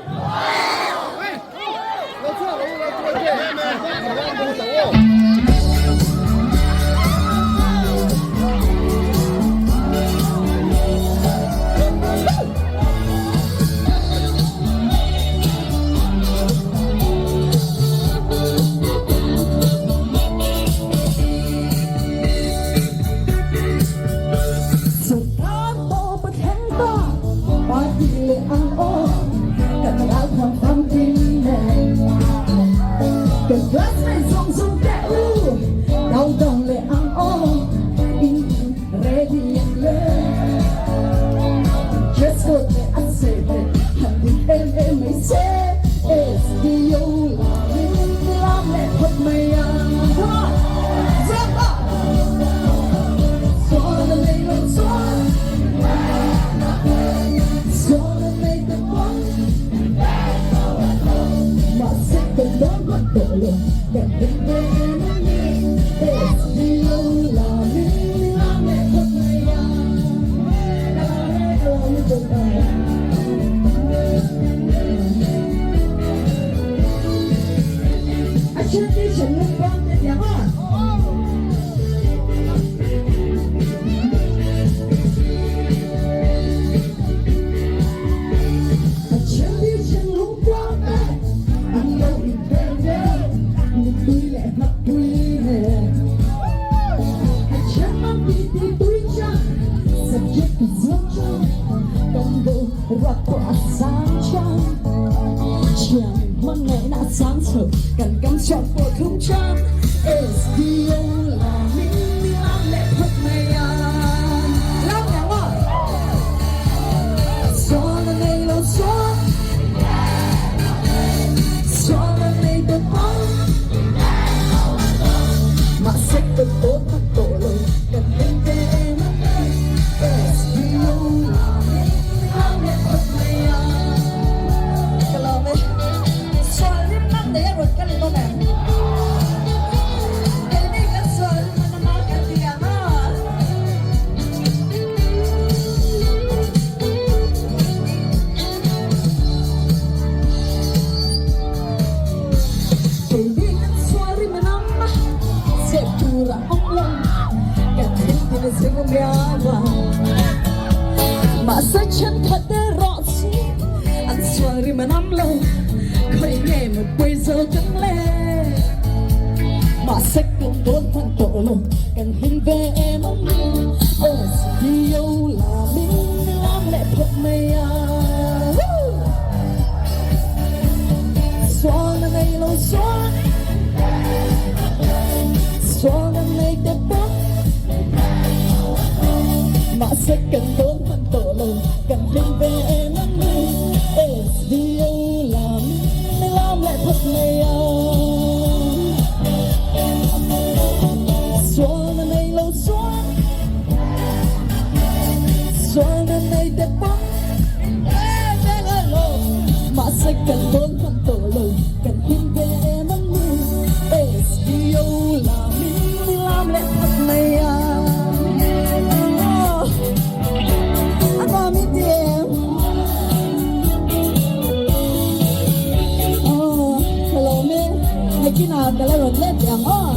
Sorkar tawp a thleng ta, party leh ang aw, kan ralthuam famkim nen. Kan classmate zawng zawng te u, countdown leh ang aw, in ready ang le. Dress code leh a che te han dik em em mai se, SDO lamin lam leh phawt mai ang. Come on! Jump up! Chuan a nei lo chuan Chuan a nei ta pawn Mahse kan dawn hman tawh lo Kan hlim ve em a ni SDO lamin lam leh phawt mai ang Ka lam e ka lam lutuk a. A thiante thinlung bang te tiang a. A thiante thinlung bang te an lo inpeng ve mittui leh hnaptui nen. A thian mang ti ti tui chang subject zuam chang kan bo ruat pawh a sang chang. Thian hmangaihna a chang chho kan kam chhuak pawh thlum chang SDO lamin mi lam leh phawt mai a lam leh maw Chuan a nei lo chuan Chuan a nei ta pawn Mahse kan dawn hman tawh lo kan hlim ve em a ni SDO lamin mi lam leh phawt mai a. Ka lawm e. Sual rim nak nei a rawn kal in awm em? Keini kan sual rim a nama kan ti ang a. Keini kan sual rim a nama zep tur a awm lo. Kan thil tin a zir miau a. Mahse thenkhat erawh chu an sual rim an am lo, khawi nge mutpui zo kan le. Mahse kan dawn hman tawh lo, kan hlim ve em ang ni. SDO lamin lam leh phawt mai a. Sual a nei lo sual, sual a nei te bawk. Mahse kan dawn hman tawh lo, kan hlim ve em ang ni. SDO lam mi lam leh phawt mai a. Sual a nei lo chuan, sual a nei te bawk. Mahse kan dawn hman tawh lo, kan hlim ve em ang ni. SDO lam in lam leh phawt mai a. A nuam i ti em? Aw, ka lawm e. Nakinah ka la rawn let leh ang aw.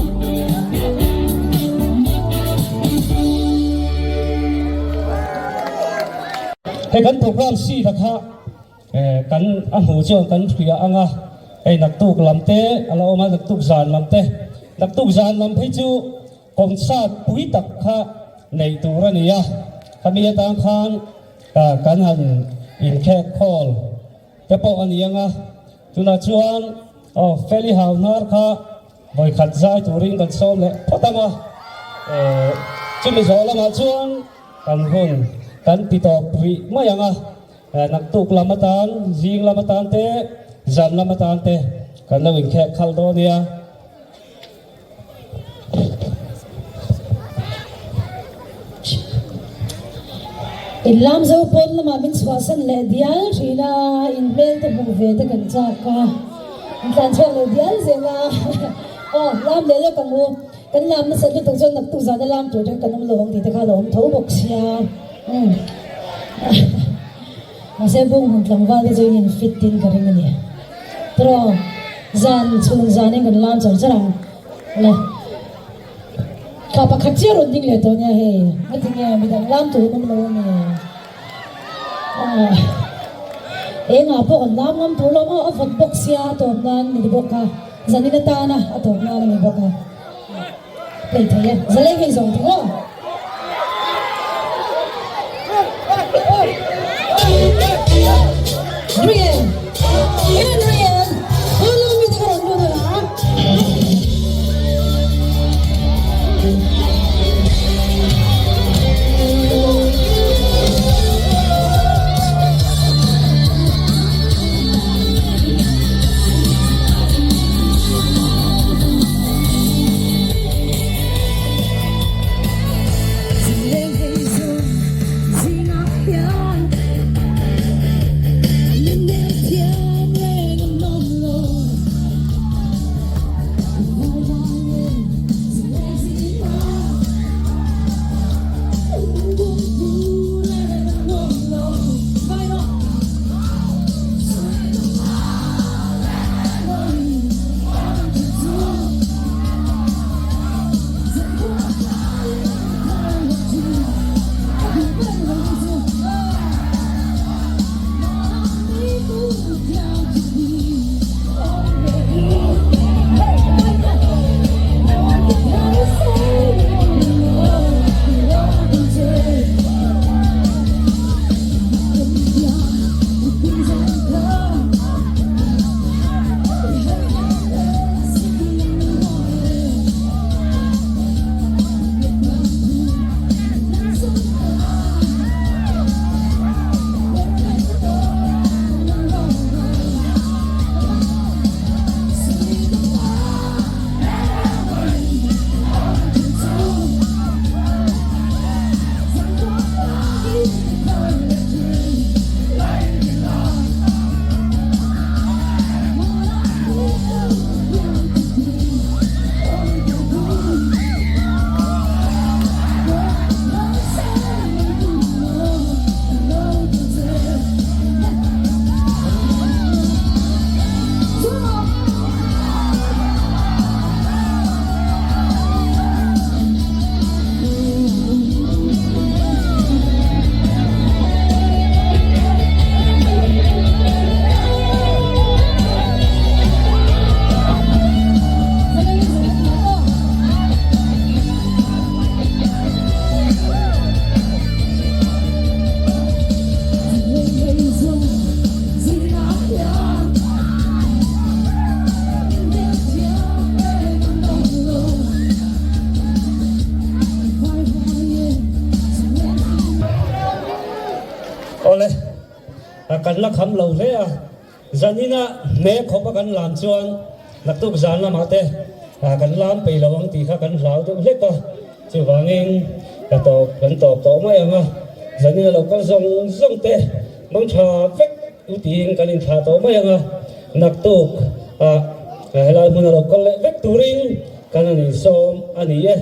Hei kan program sheet a kha kan a hmuh chuan kan hria ang a, hei naktuk lam te a la awm a, naktuk zan lam te, naktuk zan lam phei chu concert pui tak kha neih tur a ni a, khami atang khan kan han inkhek khawl te pawh a ni ang a, tunah chuan aw Feli Hauhnar kha. Vawikhat zai turin kan sawm leh phawt ang a, chumi zawh lamah chuan kan hun kan ti tawp rih mai ang a, naktuk lam atan, zing lam atan te, zan lam atan te kan lo inkhek khalh dawn nia. In lam zo pawn lamah min chhuahsan leh dial thin a, in hmel te hmuh ve te kan chak a, in tlan chhuak leh dial zel a, aw lam leh lawk ang u, kan lam nasat lutuk chuan naktuk zana lam tur te kha kan awm lo ang tih te kha a lo awm tho bawk sia, umm mahse bunghmun tlangval te chu in in fit in ka ring a ni. Tiraw, zan chhun zanin kan lam char char ang le. Thla pakhat chiah rawn ding leh tawh nia hei, a ti nge midang lam tur an awm lo a ni. Aw, engah pawh kan lam ngam tur lawm aw, a vawt bawk sia a tawp nan a ni bawk a, zanin atana a tawp nan a ni bawk a. Play thei e, zaleng hei zawng thung aw. Rian, Rian, Rian, Hulu mi te ka rawn lut a. Awle, kan la kham lo hle a, zanina hne khawpa kan lam chuan naktuk zan lamah te kan lam peih lo ang tih kha kan hlau deuh hlek a, chuvangin ka tawp kan tawp tawh mai ang a, zanina lo kal zawng zawng te mang tha vek u tiin kan inthlah tawh mai ang a, naktuk ah helai hmuna lo kal leh vek turin kan han insawm a ni e.